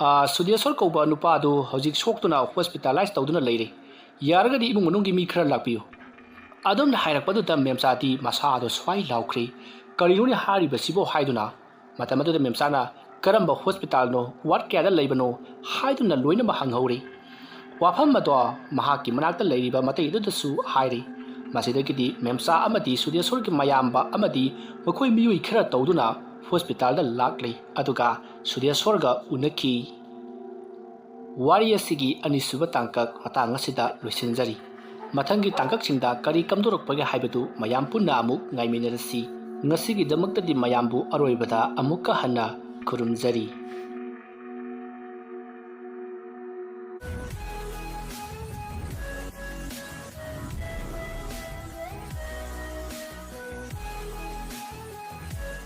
ꯑꯥ, ꯁꯨꯗꯦꯁꯣꯔ ꯀꯧꯕ ꯅꯨꯄꯥ ꯑꯗꯨ ꯍꯧꯖꯤꯛ ꯁꯣꯛꯇꯨꯅ ꯍꯣꯁꯄꯤꯇꯥꯂꯥꯏꯁ ꯇꯧꯗꯨꯅ ꯂꯩꯔꯦ꯫ ꯌꯥꯔꯒꯗꯤ ꯏꯃꯨꯡ ꯃꯅꯨꯡꯒꯤ ꯃꯤ ꯈꯔ ꯂꯥꯛꯄꯤꯌꯨ"꯫ ꯑꯗꯨꯝꯅ ꯍꯥꯏꯔꯛꯄꯗꯨꯗ ꯃꯦꯝꯆꯥꯗꯤ ꯃꯁꯥꯗꯣ ꯁ꯭ꯋꯥꯏ ꯂꯥꯎꯈ꯭ꯔꯦ꯫ "ꯀꯔꯤꯅꯣꯅꯦ ꯍꯥꯏꯔꯤꯕꯁꯤꯕꯣ?" ꯍꯥꯏꯗꯨꯅ꯫ ꯃꯇꯝ ꯑꯗꯨꯗ ꯃꯦꯝꯆꯥꯅ, "ꯀꯔꯝꯕ ꯍꯣꯁꯄꯤꯇꯥꯜꯅꯣ, ꯋꯥꯔꯗ ꯀꯌꯥꯗ ꯂꯩꯕꯅꯣ?" ꯍꯥꯏꯗꯨꯅ ꯂꯣꯏꯅꯃꯛ ꯍꯪꯍꯧꯔꯦ꯫ ꯋꯥꯐꯝ ꯑꯗꯣ ꯃꯍꯥꯛꯀꯤ ꯃꯅꯥꯛꯇ ꯂꯩꯔꯤꯕ ꯃꯇꯩ ꯑꯗꯨꯗꯁꯨ ꯍꯥꯏꯔꯦ꯫ ꯃꯁꯤꯗꯒꯤꯗꯤ ꯃꯦꯝꯆꯥ ꯑꯃꯗꯤ ꯁꯨꯗꯦꯁꯣꯔꯒꯤ ꯃꯌꯥꯝꯕ ꯑꯃꯗꯤ ꯃꯈꯣꯏ ꯃꯤꯑꯣꯏ ꯈꯔ ꯇꯧꯗꯨꯅ ꯍꯣꯁꯄꯤꯇꯥꯜꯗ ꯂꯥꯛꯂꯦ, ꯑꯗꯨꯒ ꯁꯨꯗꯦꯁꯣꯔꯒ ꯎꯅꯈꯤ꯫ ꯋꯥꯔꯤ ꯑꯁꯤꯒꯤ ꯑꯅꯤꯁꯨꯕ ꯇꯥꯡꯀꯛ ꯃꯇꯥꯡ ꯑꯁꯤꯗ ꯂꯣꯏꯁꯤꯟꯖꯔꯤ꯫ ꯃꯊꯪꯒꯤ ꯇꯥꯡꯀꯛꯁꯤꯡꯗ ꯀꯔꯤ ꯀꯝꯗꯣꯔꯛꯄꯒꯦ ꯍꯥꯏꯕꯗꯨ ꯃꯌꯥꯝ ꯄꯨꯟꯅ ꯑꯃꯨꯛ ꯉꯥꯏꯃꯤꯟꯅꯔꯁꯤ꯫ ꯉꯁꯤꯒꯤꯗꯃꯛꯇꯗꯤ ꯃꯌꯥꯝꯕꯨ ꯑꯔꯣꯏꯕꯗ ꯑꯃꯨꯛꯀ ꯍꯟꯅ ꯈꯨꯔꯨꯝꯖꯔꯤ꯫